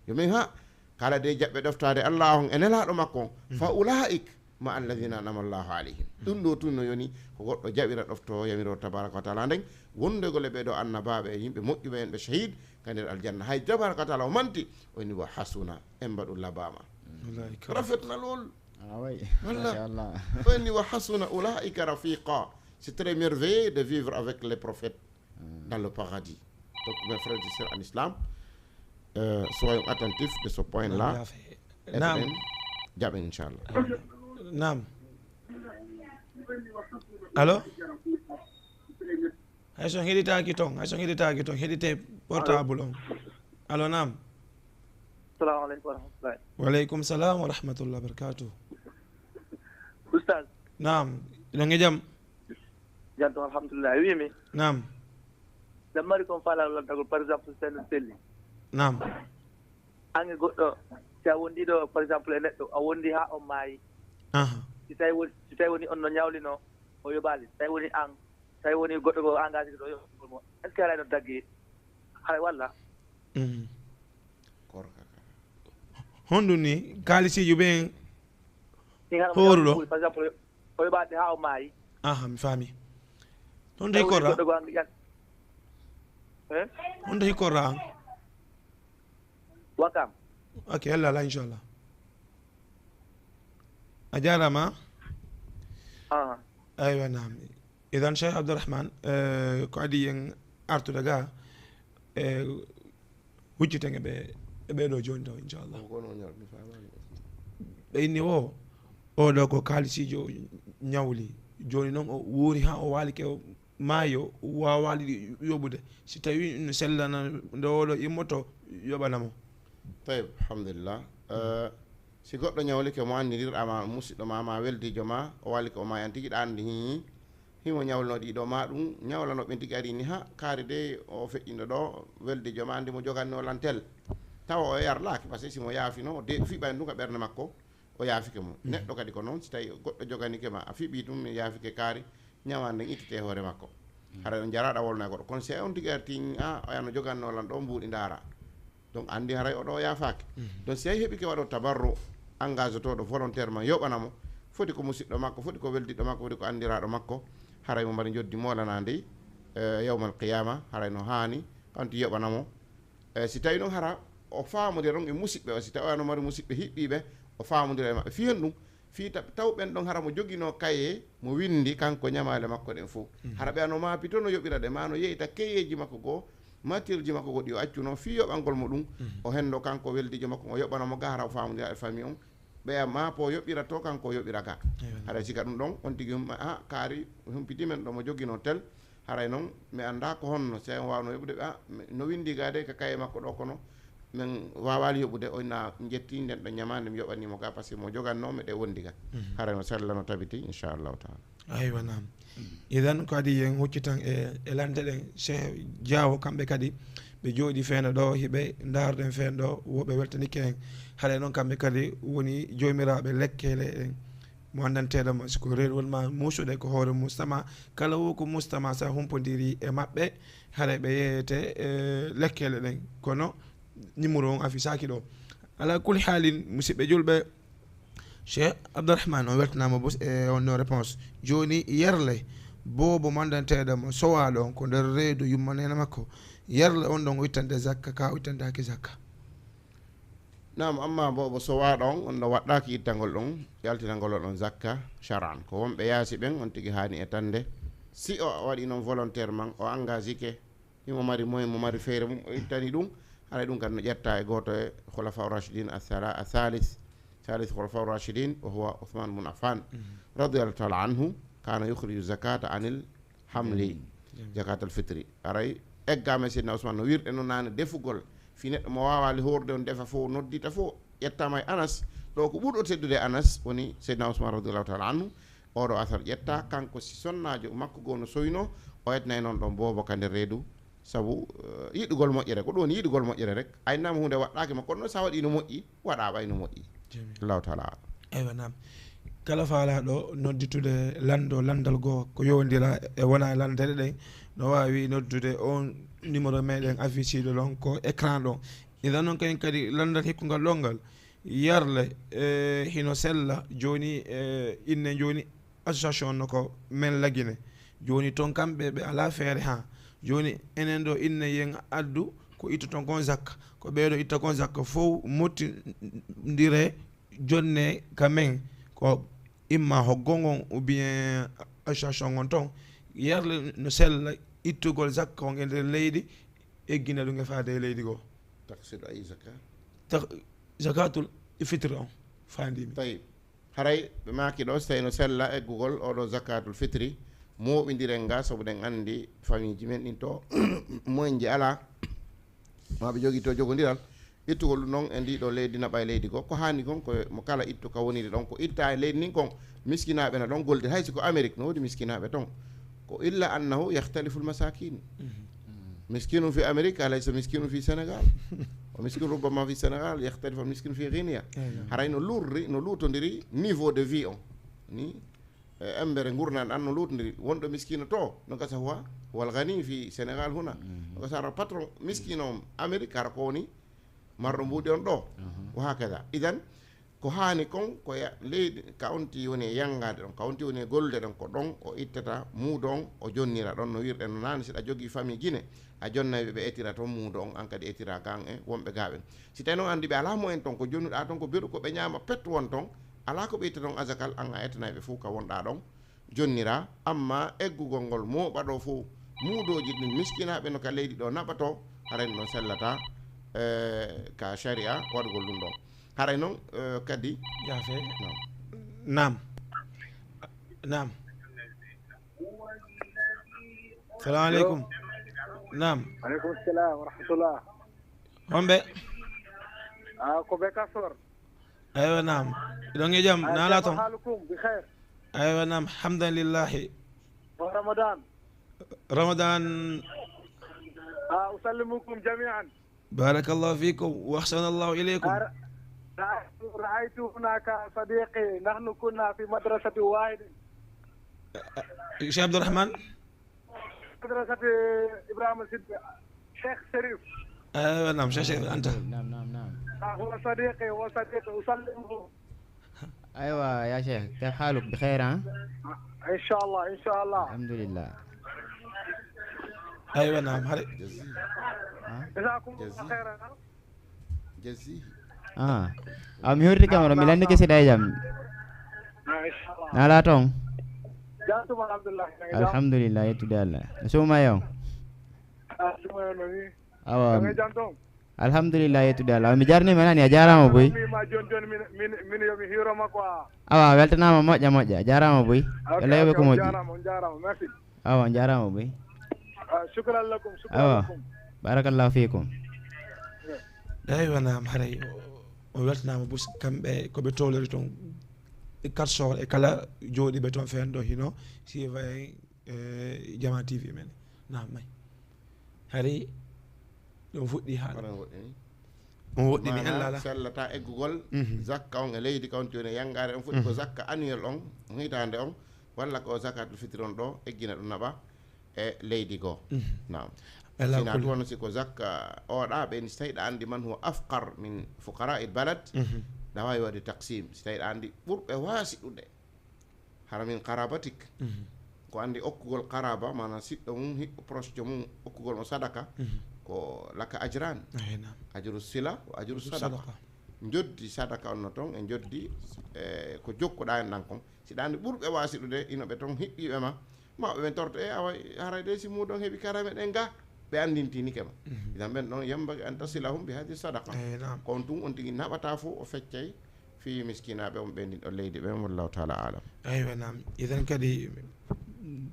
Yo men ha, kala de jaɓɓe ɗoftaade Allah on e Nelaaɗo makko on, "Fa ulaa'ik ma'a alladhina an'ama Allahu alayhim." Ɗum ɗo tun no yoni ko goɗɗo jaɓira ɗofto yamiro tabaraka wa taala nden, wondegol e ɓee ɗo annabaaɓe e yimɓe moƴƴuɓe en ɓe shahid ka nder aljanna. Hay tabaraka wa taala o manti, o inni, "Wa hasuna, en mbaɗu labama." Wallahi, kala. Rafetna lool. Ah, oui. Wallah. Masha Allah. O inni, "Wa hasuna ulaa'ika rafiqa." C'est très merveilleux de vivre avec les prophètes dans le paradis. Donc, mes frères et sœurs en islam, euh, soyons attentifs de ce point-là. Naam, yaa fee. Naam. Jaɓen, inchallah. Naam. Allo? Hay so heɗitaaki ton, hay so heɗitaaki ton, heɗite portable on. Allo, naam. Salamu aleykum wa rahmatullahi. Wa aleykum salam wa rahmatullahi wa barakatuh. Oustaz. Naam, ɗon e jam? Jam tan, alhamdulillah. A wiimi? Naam. Ɗan mari kon faalaa lantagol, par exemple, so tawi no selli. Naam. An e goɗɗo, si a wondi ɗo, par exemple, e neɗɗo, a wondi haa on maayi. Aha. Si tawi woni, si tawi woni on no ñawlino, o yoɓaali. Si tawi woni an, si tawi woni goɗɗo ko engagé ɗo yoɓgol mo. Est-ce que haray no daggi? Haray walla? Mhm. Korka ka. Honɗun ni, kaalisiijo ɓen Hooruɗo? Par exemple, o yoɓaade haa o maayi. Aha, mi faami. Honto hikkorɗaa? Goɗɗo ko an yan. Eh? Honto hikkorɗaa an? Wakam. Ok, Allah, Allah, inchallah. A jaaraama. Aha. Aywa, naam. Idan, Cheikh Abdourahmane, eh, ko adii en artude ga, eh, hucciten e ɓe, e ɓee ɗoo jooni taw, inchallah. Ko kono o ñaw-, mi faamaani. Ɓe inni o, oo ɗoo ko kaalisiijo ñawli. Jooni non o wuuri haa o waali ke o maayi, o waawaali yoɓude. Si tawii no sellana nde oo ɗoo immoto, yoɓana mo. Tayib, alhamdulillah. Eh, si goɗɗo ñawlike mo anndirɗaa ma, musiɗɗo ma, ma weldiijo ma, o waali ke o maayi, an tigi ɗa anndi, hii, himo ñawlino ɗiɗo ma ɗum, ñawlano ɓen tigi ari ni, ha, kaari de o feƴƴindo ɗo, weldiijo ma anndi mo joganno lan tel. Tawa o yarlaaki, parce que si mo yaafino, de fiɓani ɗum ka ɓernde makko, o yaafike mo. Neɗɗo kadi ko non, si tawi goɗɗo joganike ma, a fiɓi ɗum, yaafike kaari, ñawa nden ittite e hoore makko. Hara on jaraɗa wolna goɗɗo. Kono si on tigi arti, a, o yano joganno lan ɗo mbuuɗi ndaara. Donc, anndi haray o ɗo yaafaaki. Donc, si hay heɓike waɗo tabarru, engagé toɗo volontairement, yoɓana mo, foti ko musiɗɗo makko, foti ko weldiɗɗo makko, foti ko anndiraɗo makko, haray mo mari njoddi molanandi, eh, yawmal qiyama, haray no haani, kanti yoɓana mo. Eh, si tawi non hara o faamodira ɗon e musiɓɓe o, si tawi o no mari musiɓɓe hiɓɓiɓe, o faamodira e maɓɓe. Fii hen ɗum, fii ta-, taw ɓen ɗon hara mo joginoo kaye, mo winndi kanko ñamaale makko ɗen fof. Hara ɓe ano maapito no yoɓira ɗe, ma no yeyta keyeeji makko goo, matière ji makko goɗɗi o accuno fii yoɓangol mo ɗum, o henndo kanko weldiijo makko o yoɓana mo ga hara o faamondira e famille on, ɓeya maa po yoɓira to kanko o yoɓira ga. Haray sika ɗum ɗon, on tigi hum-, ah, kaari humpiti men ɗo mo joginoo tel, haray non mi anndaa ko honno, si on waawno yoɓude ɓe, ah, mi-, no winndi ga de ka kaye makko ɗo kono, men waawaali yoɓude, o inna njetti nden ɗon ñamaande mi yoɓanii mo ga, parce que mo jogannoo mi ɗe wondi ga. Haray no sella no tabiti, inchallahu taala. Aywa, naam. Idan ko adi yen huccitan e, e lande ɗen, Cheikh Diawo, kamɓe kadi ɓe jooɗi feeno ɗo, hiɓe ndaarden feeno ɗo, wo ɓe weltanike en. Haray non kamɓe kadi woni joomiraaɓe lekkeele ɗen. Mo anndanteeɗo mo, si ko reedu woni ma muusude ko hoore mustama, kala wo ko mustama sa humpondiri e maɓɓe, haray ɓe yeeyete e lekkeele ɗen. Kono numéro on afisaaki ɗo. Ala kulli haalin, musidɓe julɓe, Cheikh Abdourahmane, on weltanaama bos e on no réponse. Jooni, yerle, boobo mandanteeɗo mo sowaaɗo on ko nder reedu yumma neene makko. Yerle on ɗon o ittande zakka, ka o ittandaaki zakka. Naam, amma boobo sowaaɗo on, on ɗon waɗɗaaki ittangol ɗon, yaltinangol on zakka shar'an. Ko wonɓe yaasi ɓen, on tigi haani etande. Si o waɗi non volontairement, o engagike, himo mari moyen, mo mari feere mum, o ittani ɗum, haray ɗum kan no ƴetta e gooto e Khulafa Rashidin athala-, athalith, thalith Khulafa Rashidin, wa huwa Uthman bin Affan, radiyallahu ta'ala anhu, kana yukhriju zakata anil hamli, zakatal fitri. Haray eggama e Seydina Usman no wirɗe no nane defugol, fi neɗɗo mo waawali hoorde on defa fof, noddita fof, ƴettama e Anas, ɗo ko ɓurɗo teddude e Anas, woni Seydina Usman radiyallahu ta'ala anhu, Oɗo asar ƴetta, kanko si sonnaajo makko goo no soyno, o etnay non ɗon boobo ka nder reedu, sabu, eh, yiɗugol moƴƴere. Ko ɗum woni yiɗugol moƴƴere rek. A innaama huunde waɗɗaaki ma, kono non si a waɗii no moƴƴi, waɗaa ɓay no moƴƴi. Jamil. Allahu taala a'lam. Eywa, naam. Kala faalaaɗo nodditude lanndo, lanndal goo ko yowondira e wona e lanndere ɗen, no waawi noddude on numéro meɗen afficiiɗo ɗon ko écran ɗon. Idan non kayen kadi lanndal hikkungal ɗon ngal, Yarle, eh, hino sella jooni, eh, inne jooni association no ko men lagine. Jooni ton kamɓe ɓe alaa feere haa. Jooni enen ɗo inne yen addu ko ittoton kon zakka. Ko ɓee ɗo itta kon zakka fow mottindire jonne ka men. Ko imma hoggo ngon ou bien association ngon ton. Yarle no sella ittugol zakka on e nder leydi eggina ɗum e faade e leydi goo. Taksidu ay zaka? Tak-, zakatul fitri on faandimi. Tayyib. Haray ɓe maaki ɗo, so tawi no sella eggugol oɗo zakatul fitri, mooɓindiren nga, sabu ɗen anndi famiiji men ɗin to moyenji alaa, maa ɓe jogii to jogondiral, ittugol ɗum ɗon e ndi ɗo leydi naɓa e leydi goo. Ko haani kon, ko mo kala ittu ka woniri ɗon, ko itta e leydi ndin kon, miskinaaɓe na ɗon goldira. Hay si ko Amerik, no woodi miskinaaɓe ton. Ko illa annahu yahtalifu l-masakin. Mhm. Miskinun fi Amerika laysa miskinun fi Senegal. O miskin rubbama fi Senegal yahtalifu al miskin fi Guinea. Eyo. Haray no lurri, no luutondiri niveau de vie on. Ni, eh, embere ngurndan an no luutondiri. Wonɗo miskino to, no gasa huwa, wal gani fi Senegal huna. Mhm. No gasa hara patron miskino on Amerik, hara ko woni marɗo mbuuɗi on ɗo. Mhm. Wa hakada. Idan, Ko haani kon, ko ya-, leydi, ka on tii woni e yanngaade ɗon, ka on tii woni e gollude ɗon, ko ɗon o ittata muudo on, o jonnira ɗon, no wirɗen no naane, si ɗa jogii famille Gine, a jonnay ɓe, ɓe etira ton muudo on, an kadi etira kan e wonɓe gaa ɓen. Si tawii non anndi ɓe alaa moyen ton, ko jonnuɗaa ton, ko beru, ko ɓe ñaama pet won ton, alaa ko ɓe itta ton azakal, an a ettanay ɓe fow ka wonɗaa ɗon, jonniraa, amma eggugol ngol mooɓa ɗoo fow, muudooji ɗin miskinaaɓe no ka leydi ɗoo naɓatoo, haray ɗum ɗon sellataa, eh, ka sharia waɗugol ɗum ɗon. Haray non, eh, kadi. Yaafe. Naam. Naam. Naam. Salamu aleykum. Naam. Aleykum salam wa rahmatullah. Homɓe? Ah, ko ɓe Kasor. Aywa, naam. Ɗon e jam, ah, naala kayfa ton? Halukum, bi khair. Aywa, naam, hamdan lillahi. Wa Ramadan. Ramadan. Ah, usallimukum jami'an. Barakallahu fikum, wa ahsanallahu ilaykum. Ah, ra-, ra'aytu, ra'aytu hunaka sadiqi, nahnu kunna fi madrasati wahidin. Cheikh Abdourahmane? Madrasati Ibrahima Siddi, Cheikh Sherif. Aywa, naam, Cheikh Sherif, anta. Naam, naam, naam. Ah, huwa sadiqi, huwa sadiqi, usallimuhu. Aywa, ya Cheikh, kayfa haluk? Bi khair, ha? Inshallah, inshallah. Alhamdulillah. Aywa, naam, hare. Jazi. Ha? Jazakumullahu khairan, ha? Jazi. Ah. Ah, mi hurti kam, mi lannike seeɗa e jam. Ah, inshallah. Naala ton? Jam tuma, alhamdulillah. Alhamdulillah, yettude Allah. Suma yaw? Ah, ɗum en no ni. Awa. Ɗum e jam toon. Alhamdulillah, yettude Allah. Mi jarnii ma nani, a jaaraama boy. Mi ma jon jon min, min, min yo mi hiiro ma quoi. Awa, weltanaama moƴƴa moƴƴa. A jaaraama boy. Ok, Allah yoɓe ok, ko on moƴƴi. Jaaraama, on jaaraama. Merci. Awa, on jaaraama boy. Ah, shukran lakum, shukran Awa. Lakum. Barakallahu fiikum. Eywa, naam, haray o, o weltanaama bus kamɓe ko ɓe towlori toon. E Karsor e kala jooɗiiɓe toon feen ɗo hino siifa e, e Jama T V men. Naam, may. Hari ɗum fuɗɗi haala. Kono on woɗɗini. On woɗɗini, Maanaa, Allah, Allah. Sellata eggugol Mhm. zakka on e leydi ka on toni e yangaare on fuɗɗi ko Mhm. zakka annuel on, on hitaande on, walla ko zakatul fitri on ɗo, eggina ɗum naɓa e leydi goo. Mhm. Naam. Ala Sina kulli. Tun si ko zakka oɗa, ɓen si tawi ɗa andi man huwa afqar min fuqara il balad, Mhm. ɗa waawi waɗde taqsim. Si tawi ɗa andi ɓurɓe waasiɗude, hara min qarabatik. Mhm. Ko andi okkugol qaraba, maanaam siɗɗo mum, hiɓɓo proche mum, okkugol mo sadaka, Mhm. ko laka ajran. Eey, naam. Ajru sila, wa ajru Ajru sadaqa. Sadaqa. Njoddi sadaka on no ton, e njoddi, e ko jokkuɗa en ɗan kon. Si ɗa andi ɓurɓe waasiɗude, ino ɓe ton hiɓɓiiɓe ma, ma ɓe ɓen torto, e awa, haray de si muudon heɓi karame ɗen ga, ɓe andintinike ma. Mhm. Idan ɓen ɗon, yambagi an tasilahum bi hadi sadaqa. Eey, naam. Ko on tun on tigi naɓata fof, o feccay fii miskinaaɓe on ɓe ndin ɗon leydi ɓen, wallahu taala alam. Aywa, naam. Idan kadi,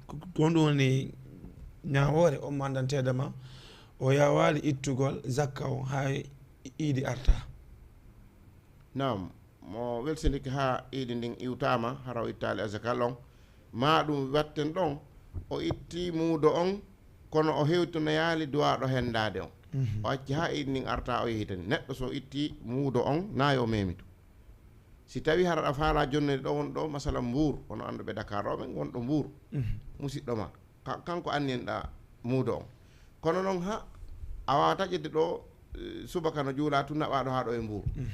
ko, ko ɗum woni ñaawoore on mandanteeɗo ma, o yaawaali ittugol zakka on haa iidi arta. Naam, mo welsindike haa iidi ndin iwtaama, hara o ittaali azakal on, maa ɗum watten ɗon, o itti muudo on, kono o hewtinoyaali duwaaɗo hendaade on. Mhm. O acci haa iidi ndin arta, o yehitani. Neɗɗo so itti muudo on, naa yo meemitu. Si tawi hara ɗa faalaa jonnoyde ɗo won ɗo, masalan Mbuur, hono annduɓe Dakar ɗo ɓen won ɗo Mbuur, Mhm. musiɗɗo ma, ka-, kanko anniyanɗa muudo on. Kono non ha a waawata ƴetde ɗo, eh, subaka no juulaa tun naɓaa ɗo haa ɗo e Mbuur. Mhm.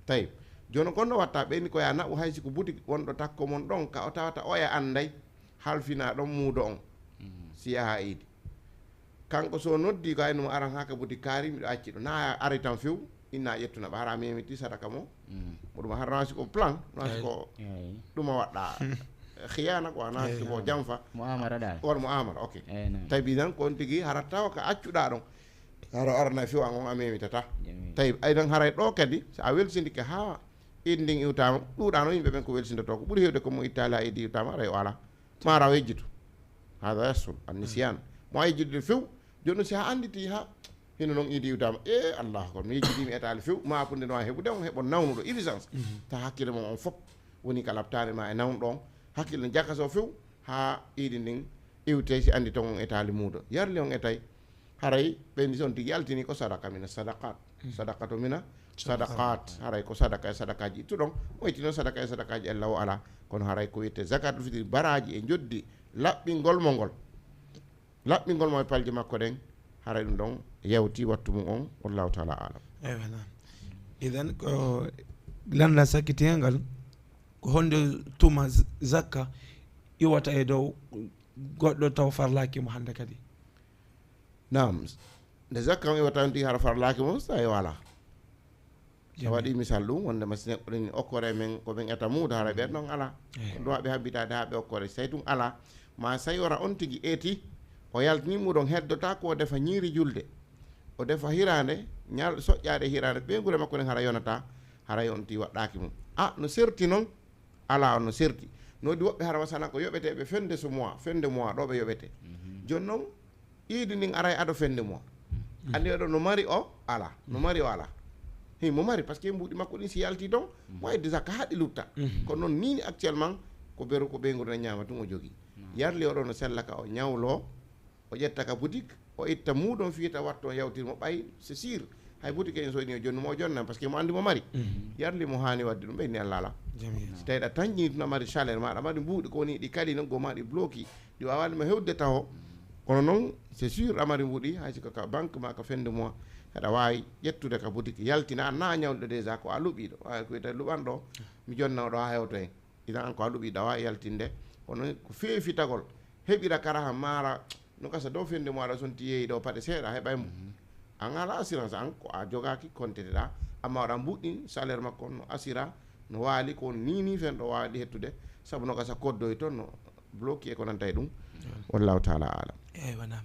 Tawi, jooni kon no watta ɓeyni ko yaa naɓu hay si ko butik wonɗo takko mon ɗon, ka o tawata oya anday, halfinaa ɗon muudo on, Mhm. si yaha iidi. Kanko so noddi ko ayno mo aran haa ka butik kaari, miɗo acci ɗo. Na ari tan few, inna ƴettuna ɓa, hara memiti sadaka mo. Mm. Mo ɗum hara nasi ko plan, nasi Eey. Ko Eey. Ɗum o waɗɗa. Khiyana ko nasi Eey. Ko jamfa. Mu'amara ɗa. Wal mu'amara, ok. Eey, naam. Tawi nan ko on tigi hara tawa ka accuɗa ɗon. Hara arana few an on a memitata. Jamil. Tawi ay tan haray ɗo kadi, so a welsindike haa iidi ndin iwtama, ɗuuɗano yimɓe ɓen ko welsindoto ko. Ɓuri hewde ko mo ittali haa iidi iwtama, aray o ala. Mara o yejjitu. Hada yahsul, an nisyan. Mo a yejjitude few, jooni si a anditi ha, hino non iidi iwtama. E Allah, kono mi yejjiti mi etaali few, ma kunde no a heɓude on, heɓon nawnuɗo, urgence. Mhm. Ta hakkille mon on fop woni ka labtaare ma e nawnuɗo on. Hakkille no jakaso few, ha iidi ndin iwte si andi ton on etaali muudo. Yarli on etay, haray ɓe ni son tigi yaltini ko sadaka mina sadaqat. Mhm. Sadaqatu mina Sadaqat. Sadaqat. Haray ko sadaka e sadakaji ittuɗon. Moytino sadaka e sadakaji ella o ala. Kono haray ko wi'ete zakatul fitri baraji e njoddi laɓɓingol mo ngol. Laɓɓingol mo e palje makko ɗen. Haray ɗum ɗon yawti wattu mum on. Wallahu taala alam. Eywa, naam. Idan ko lanndal sakkitigal ngal, ko honde tuma z-, zakka iwata e dow goɗɗo taw farlaki mo hande kadi? Naam. Nde zakka on iwata on tigi hara farlaki mo, sa yo ala. Sa Jamil. Waɗi misal ɗum, wonde ma si neɗɗo ɗin okkore men, ko men eta muudo, hara ɓen ɗon ala. Eh. Ko ɗum haɓe habbitaade haa ɓe okkore, si tawi ɗum ala, ma sa wara on tigi eti, o yaltini muudo on heddota ko o defa ñiiri julde. O defa hiraande, ñal-, soƴƴaade hiraande, ɓeynguure makko ɗen hara yonata, hara yo on tigi waɗɗaaki mum. A, no serti non, ala on no serti. No woodi woɓɓe hara wasana ko yoɓeteeɓe fin de ce mois, fin de mois ɗo ɓe yoɓete. Mhm. Jooni non, iidi ndin aray ado fin de mois. Mhm. Andi oɗo no mari o ala, no mari o ala. Himo mari, parce que mbuuɗi makko ɗin si yalti ton, Mhm. mo heddi zakka haa ɗi lutta. Mhm. Kono non nii ni actuellement, ko beru ko ɓeynguure na ñaama tun o jogii. Mhm. Yarli oɗo no sella ka o ñawlo, o ƴetta ka boutique, o itta muudo on fiita watto on yawtir mo ɓay, c'est sûr. Hay boutique en so ini o jonnu mo o jonnan, parce que mo andi mo mari. Mhm. Yarli mo haani wadde ɗum ɓe inni Allah ala. Jamil. Si tawi ɗa tanƴini tun a mari chaleur ma, aɗa mari mbuuɗi ko woni ɗi kali non, go ma ɗi bloki, ɗi waawaani ma hewde taho. Kono non, c'est sûr, aɗa mari mbuuɗi, hay si ko ka banque ma ka fin de mois, aɗa waawi ƴettude ka boutique, yaltina, an na a ñawluɗo déjà, ko a luɓiiɗo, waawi ko wiyete luɓanɗo, mi jonna oɗo haa hewto hen. Idan an ko a luɓiiɗo, a waawi yaltinde, kono ko feefitagol, heɓira karaha maara, no gasa dow fin de mois ɗo, son ti yeeyi ɗo paɗe seeɗa, heɓay mo. Mhm. An ala assurance, an ko a jogaaki, kontete ɗa, amma waɗa mbuuɗi, salaire makko on no asira, no waali ko nii nii fen ɗo waawi ɗi hettude, sabu no gasa koddoy ton, no bloki e ko nanta e ɗum. Wallahu taala alam. Eywa, naam.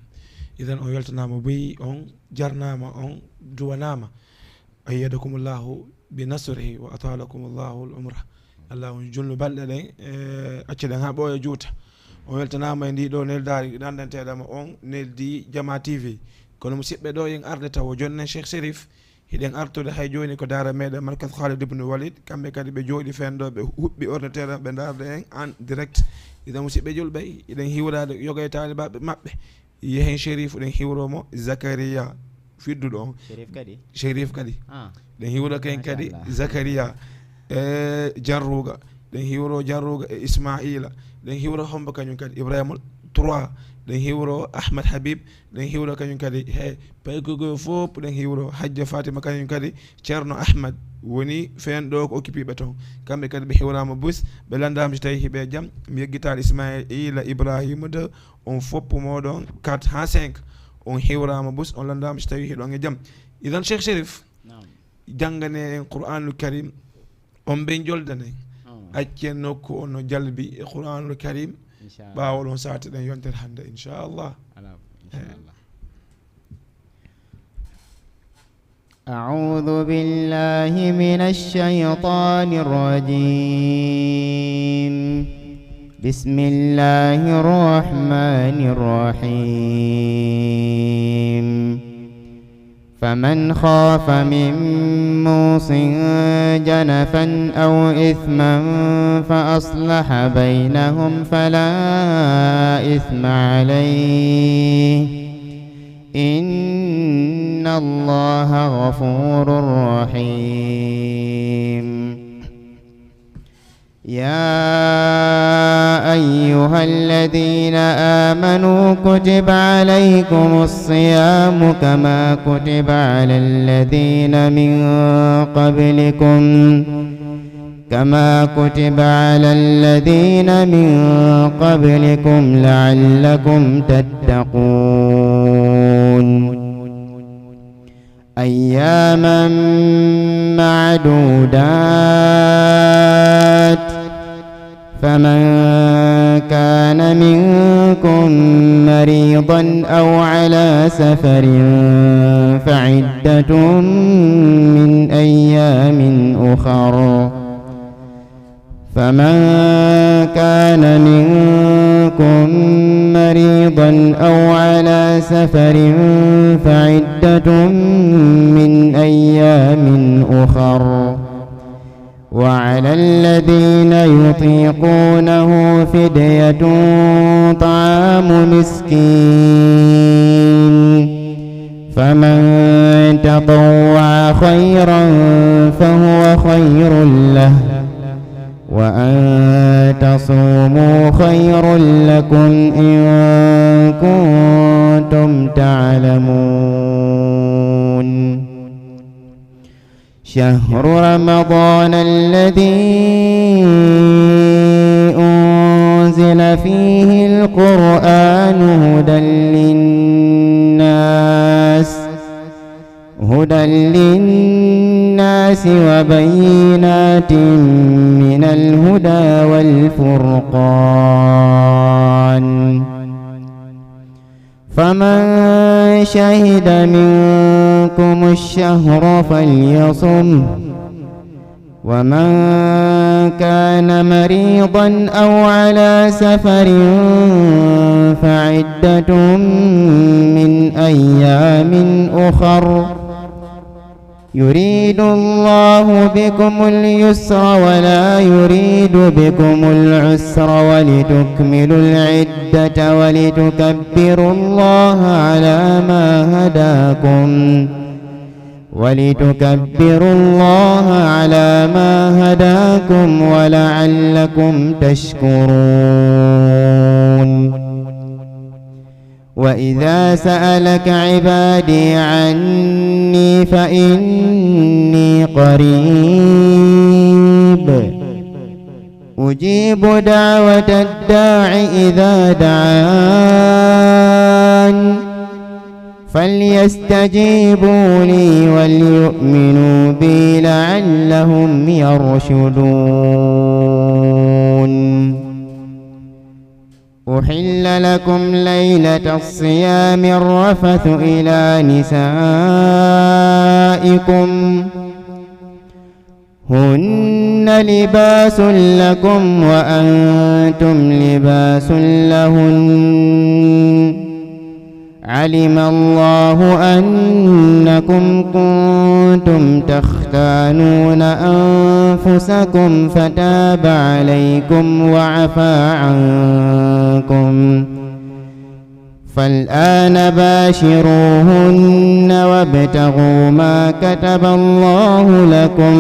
Idan on weltanaama buy, on jarnaama, on duwanaama. Ayyadakumullahu bi nasrihi wa atalakumullahu al umra. Allah on junnu balɗe ɗen, e, accuɗen haa ɓooya juuta. On weltanaama e ndii ɗoo neldaari ɗanɗanteeɗama on neldi Jama T V. Kono musiɓɓe ɗoo en arde tawo jonnen Cheikh Chérif. Hiɗen artude hay jooni ko daara meɗen Markaz Khalid ibn Walid. Kamɓe kadi ɓe jooɗi fenɗo, ɓe huɓɓi ordinateur am, ɓe ndaarde en en direct. Idan musiɓɓe julɓe, hiɗen hiwraade yoga e taalibaaɓe maɓɓe. Yehen Chérif, ɗen hiwro mo Zakaria fidduɗo on. Chérif kadi? Chérif kadi. Ah. Ɗen hiwro ken kadi Machallah. Zakaria, e Jarruga. Ɗen hiwro Jarruga e Ismaila. Ɗen hiwro hombo kañum kadi Ibrahima trois. Ɗen hiwro Ahmad Habib. Ɗen hiwro kañum kadi he paykogoyo fof. Ɗen hiwro Hajja Fatima kañum kadi Ceerno Ahmad woni feen ɗo ko occupé ɓe toon. Kamɓe kadi ɓe hiwraama bus, ɓe lanndaama si tawii hiɓe jam. Mi yeggitaali Ismaila Ibrahima de, on foppu mooɗon quatre haa cinq, on hiwraama bus, on lanndaama si tawii hiɗon e jam. Idan Cheikh Chérif, Naam. Janngane en Qur'aanul Karim, on ɓe njoldanen. Naam. Accen nokku on no jalbi e Qur'aanul Karim. Inchallah. Ɓaawo ɗon saate ɗen yontere hannde, inchallah. Alaa, inchallah. أعوذ بالله من الشيطان الرجيم. بسم الله الرحمن الرحيم. فمن خاف من موص جنفا أو إثما فأصلح بينهم فلا إثم عليه. إن الله غفور رحيم. يا أيها الذين آمنوا كتب عليكم الصيام كما كتب على الذين من قبلكم كما كتب على الذين من قبلكم لعلكم تتقون. أياما معدودات، فمن كان منكم مريضا أو على سفر فعدة من أيام أخر، فمن كان منكم مريضا أو على سفر فعدة من أيام أخر، وعلى الذين يطيقونه فدية طعام مسكين، فمن تطوع خيرا فهو خير له، وأن تصوموا خير لكم إن كنتم تعلمون. شهر رمضان الذي أنزل فيه القرآن هدى للناس، هدى للناس وبينات من الهدى والفرقان، فمن شهد منكم الشهر فليصمه، ومن كان مريضا أو على سفر فعدة من أيام أخر، يريد الله بكم اليسر ولا يريد بكم العسر ولتكملوا العدة ولتكبروا الله على ما هداكم، ولتكبروا الله على ما هداكم ولعلكم تشكرون. وإذا سألك عبادي عني فإني قريب أجيب دعوة الداع إذا دعان فليستجيبوا لي وليؤمنوا بي لعلهم يرشدون. أحل لكم ليلة الصيام الرفث إلى نسائكم، هن لباس لكم وأنتم لباس لهن. علم الله أنكم كنتم تختانون أنفسكم فتاب عليكم وعفا عنكم، فالآن باشروهن وابتغوا ما كتب الله لكم،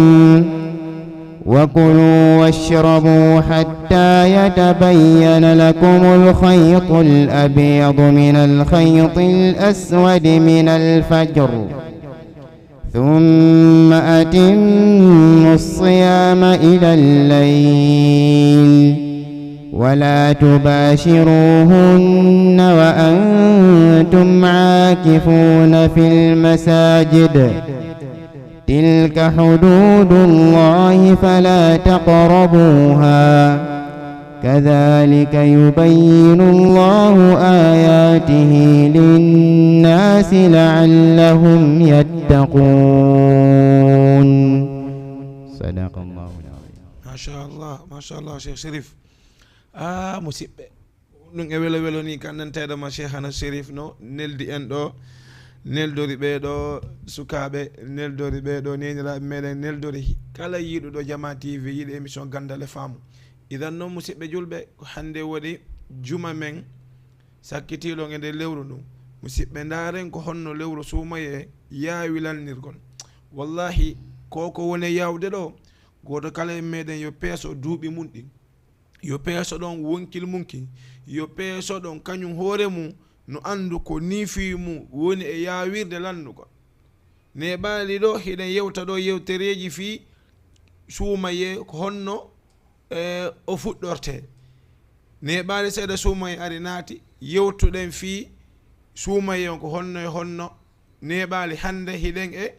وكلوا واشربوا حتى يتبين لكم الخيط الأبيض من الخيط الأسود من الفجر، ثم أتموا الصيام إلى الليل، ولا تباشروهن وأنتم عاكفون في المساجد، تلك حدود الله فلا تقربوها، كذلك يبين الله آياته للناس لعلهم يتقون. صدق الله العظيم. Machallah, machallah, Cheikh Chérif. Ah, musidɓe. Ɗum e welo welo ni, kan nanteeɗo ma Cheikhana Chérif no neldi en ɗo, neldori ɓee ɗo sukaaɓe, neldori ɓee ɗo neeniraaɓe meɗen, neldori kala yiɗuɗo Jama T V, yiɗi émission Ganndal e Faamu. Idan non, musidɓe julɓe, ko hannde woni juma men sakkitiiɗo e nder lewru ndun. Musidɓe, ndaaren ko honno lewru suumayee yaawi lannirgol. Wallahi, ko ko woni yaawde ɗo, gooto kala e meɗen yo peeso duuɓi mun ɗin. Yo peeso ɗon wonkil mun kin. Yo peeso ɗon kañum hoore mun no anndu ko nii fii mun woni e yaawirde lannugol. Neeɓaali ɗo, hiɗen yewta ɗo yewtereeji fii suumayee, ko honno, e, o fuɗɗortee. Neeɓaali seeɗa suumayee ari naati, yewtuɗen fii suumayee on ko honno e honno neeɓaali. Hannde hiɗen e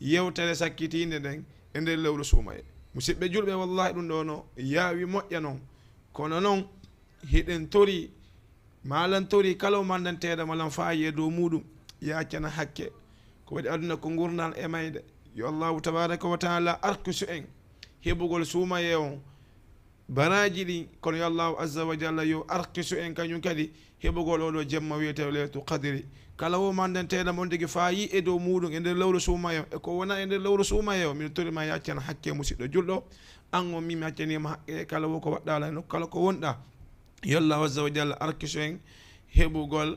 yewtere sakkitiinde nden e nder lewru suumayee. Musidɓe julɓe, wallahi ɗum ɗo no yaawi moƴƴa non. Kono non, hiɗen tori, maalan tori kala o mandanteeɗo malan faayi e dow muuɗum, yaacana hakke. Ko waɗi aduna ko ngurndan e mayde. Yo Allahu tabaraka wa taala arkisu en heɓugol suumayee on baraaji ɗin, kono yo Allahu azza wa jalla yo arkisu en kañum kadi heɓugol oo ɗoo jemma wi'etee Laylatul Qadri. Kala wo mandanteeɗo mo on tigi faayi e dow muuɗum e nder lewru suumayee on, e ko wonaa e nder lewru suumayee on, miɗo tori ma yaccan hakke, musiɗɗo julɗo, an on min mi accaniima hakke, kala wo ko waɗɗaa lan, kala ko wonɗaa, yo Allahu azza wa jalla arkisu en heɓugol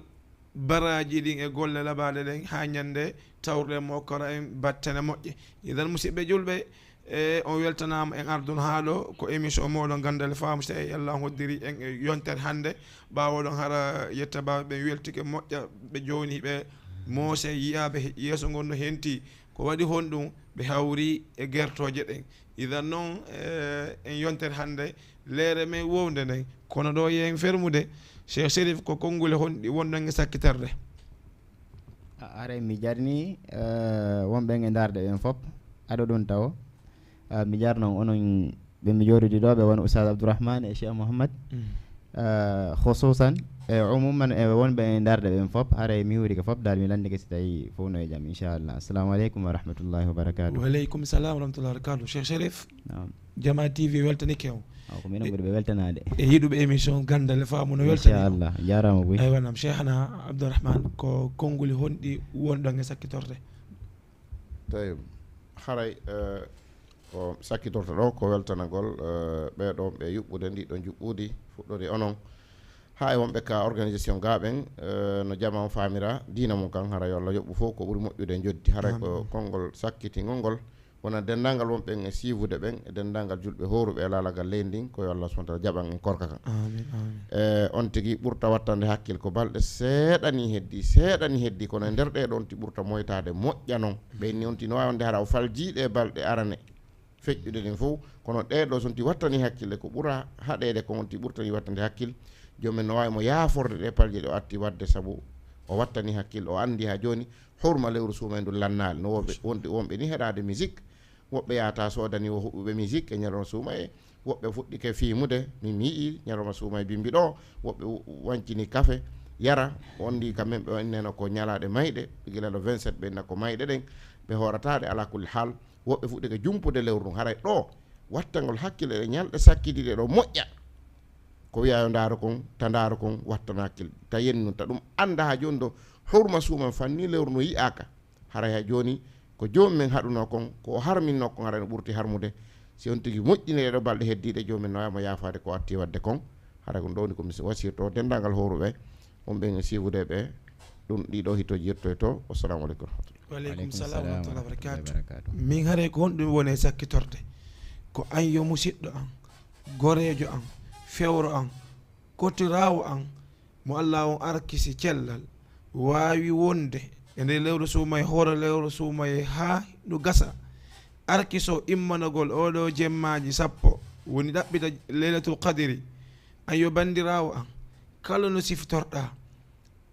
baraaji ɗin e golle labaaɗe ɗen haa ñannde tawruɗen mo okkora en battane moƴƴe. Idan, musiɓɓe julɓe, e, on weltanaama en ardun haa ɗo ko émission mooɗon Ganndal e Faamu, si tawii Alla on hoddiri en e yontere hannde. Ɓaawo ɗon hara yetta baaɓe ɓen weltike moƴƴa, ɓe jooni ɓe moose yi'aaɓe he-, yeeso ngon no henti. Ko waɗi honɗum ɓe hawri e gertooje ɗen? Idan non, e, en yontere hannde leere men wownde nden, kono ɗo yen fermude, Cheikh Chérif, ko konnguli honɗi wonɗon e sakkitorde? A-, haray mi jarni, eh, wonɓe e ndaarde ɓen fop, ado ɗum tawo. Ah, mi jarno on, onon ɓe mi jooɗidi ɗo, ɓe won Oustaz Abdourahmane e Cheikh Mouhammad. Ah, khususan, e umuman, e wonɓe e ndaarde ɓen fop, haray mi huurike fop, dal mi landike si tawi fof no e jam, inchallah. Assalamu aleykum wa rahmatullahi wa barakatuh. Wa aleykum salam wa rahmatullahi wa barakatuh. Cheikh Chérif, naam. Jama T V weltanike on. Aw, ko minen ɓuri ɓe weltanaade. E yiɗuɓe émission Ganndal e Faamu no weltani on. Inchallah, jaaraama buy. Aywa, naam, Cheikhana Abdourahmane, ko konnguli honɗi wonɗon e sakkitorde? Tawi, haray, eh, ko sakkitorto ɗo ko weltanagol, eh, ɓee ɗon ɓe yuɓɓude ndi ɗon juɓɓudi fuɗɗori onon. Haa e wonɓe ka organisation gaa ɓen, eh, no jama on faamira diina mun kan, hara yo Allah yoɓɓu fof ko ɓuri moƴƴude e njoddi. Haray ko konngol sakkitingol ngol wona denndaangal wonɓe e siivude ɓen, e denndaangal julɓe hooruɓe e laalagal leydi ndin, ko yo Allah subhanahu wa taala jaɓan en korka kan. Amin, amin. Eh, on tigi ɓurta wattande hakkil ko balɗe seeɗa ni heddi, seeɗa ni heddi, kono e nder ɗee ɗoo on ti ɓurta moytaade moƴƴa non. Ɓen ni on ti no waawi wonde hara o faljii ɗee balɗe arane feƴƴude ɗen fof, kono ɗee ɗoo so on ti wattani hakkille ko ɓura haɗeede ko on ti ɓurtani wattande hakkil. Joom men no waawi mo yaaforde ɗee palje ɗe o atti waɗde sabu o wattani hakkil, o anndi haa jooni horma lewru suumayee ndu lannaali. No wonɓe, wonɓe, wonɓe ni heɗaade musique, Woɓɓe yahata soodani o huɓɓuɓe musique e ñalorma suumaye. Woɓɓe fuɗɗike fiimude, min mi yi'i ñalorma suumaye bimbi ɗo. Woɓɓe w-, wancini kafe, yara. On ndi ka men ɓe inneno ko ñalaaɗe mayɗe, gila le vingt-sept ɓe inna ko mayɗe ɗen, ɓe hoorata ɗe ala kulli haal. Woɓɓe fuɗɗike jumpude lewru ndun. Haray ɗo, wattangol hakkille ɗe ñalɗe sakkidiɗe ɗo moƴƴa. Ko wi'a yo ndaaru kon, ta ndaaru kon, wattana hakkille. Ta yennu, ta ɗum annda haa jooni ɗo, hurma suuman fanni lewru ndun yi'aaka. Haray haa jooni, ko joomum men haɗunoo kon, ko o harminnoo kon, haray no ɓurti harmude. Si on tigi moƴƴinii ɗee ɗoo balɗe heddiiɗe, joomum men no waawi mo yaafaade ko o atti waɗde kon. Haray ko ɗum ɗoo woni ko mi wasiyotoo denndaangal hooruɓe, on ɓen e siifude ɓe, ɗum ɗii ɗoo hitooji yettoytoo. Wassalaamu aleykum wa rahmatullah. Wa aleykum salaam wa rahmatullahi wa barakaatuh. Min haray ko honɗum woni e sakkitorde? Ko an yo musiɗɗo an, goreejo an, fewro an, kotiraawo an, mo Alla on arkisi cellal, waawi wonde e nder lewru suumaye, hoore lewru suumaye haa ndu gasa. Arkiso immanagol oo ɗoo jemmaaji sappo, woni ɗaɓɓita Laylatul Qadri. An yo banndiraawo an, kala no sifitorɗaa,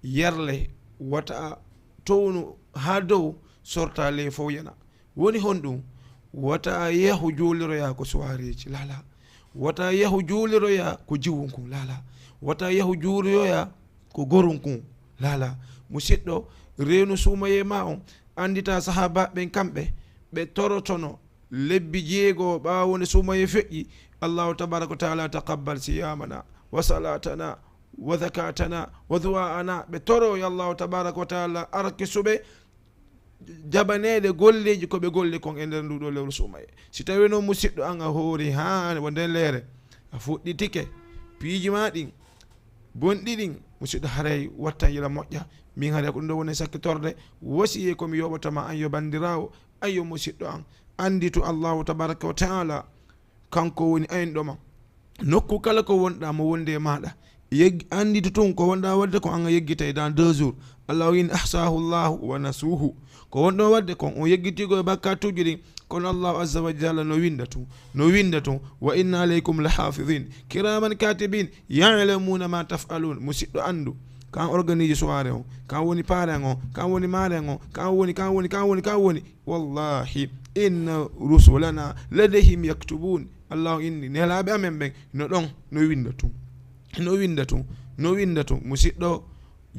yarle, wata a townu haa dow, sorta ley fow yana. Woni honɗum? Wata a yahu juuliroyaa ko suwaareeji, laa, laa. Wata a yahu juuliroyaa ko jiwunkun, laa, laa. Wata a yahu juuliroyaa ko gorunkun, laa, laa. Musiɗɗo, reenu suumayee maa on, anndita sahaabaaɓe ɓen kamɓe, ɓe torotono lebbi jeego ɓaawo nde suumayee feƴƴi, Allahu tabaaraka wa taala taqabbal siyaamana, wa salaatana, wa zakaatana, wa du'aa'ana. Ɓe toro yo Allahu tabaaraka wa taala arkisuɓe jabaneede golleeji ko ɓe golli kon e nder nduu ɗoo lewru suumayee. Si tawii non musiɗɗo an a hoori haa wonde leere, a fuɗɗitike piiji maa ɗin bonɗi ɗin, musiɗɗo, haray wattan yila moƴƴa. Min haray ko ɗum ɗoo woni sakkitorde, wasiyee ko mi yoɓata ma an yo banndiraawo, an yo musiɗɗo an. Annditu Allahu tabaaraka wa taala, kanko woni aynɗo ma. Nokku kala ko wonɗaa mo wondi e maaɗa. Yegg-, annditu tun ko wonɗaa waɗde kon an a yeggitay dans deux jours. Allahu in ahsaahu Allahu wa nasuuhu. Ko wonɗon waɗde kon, on yeggitii ko e bakkaatuuji ɗin, kono Allahu azza wa jalla no winnda tun, no winnda tun, "Wa inna alaykum la hafidin, kiraman katibin, ya'lamuna ma taf'alun." Musiɗɗo, anndu, kan organise soirée on, kan woni parrain on, kan woni marraine on, kan woni, kan woni, kan woni, kan woni. Wallahi, inna rusulana ladayhim yaktubun. Allahu inni, nelaaɓe amen ɓen no ɗon, no winnda tun. No winnda tun, no winnda tun. Musiɗɗo,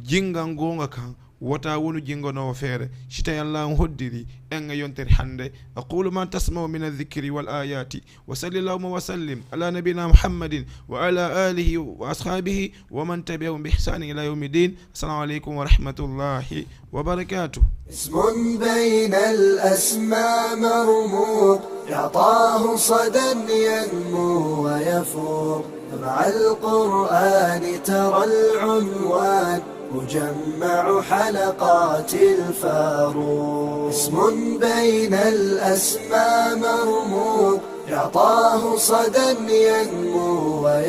jinngan goonga kan, wota wonu jinnganoowo feere. Si tawii Alla on hoddiri en e yontere hannde. أقول ما تسمعون من الذكر والآيات، وصل اللهم وسلم على نبينا محمد وعلى آله وأصحابه ومن تبعهم بإحسان إلى يوم الدين. السلام عليكم ورحمة الله وبركاته. اسم بين الأسماء مرموق، يعطاه صدى ينمو ويفوق. مع القرآن ترى العنوان مجمع حلقات الفاروق. اسم بين الأسماء مرموق، يعطاه صدى ينمو ويفوق.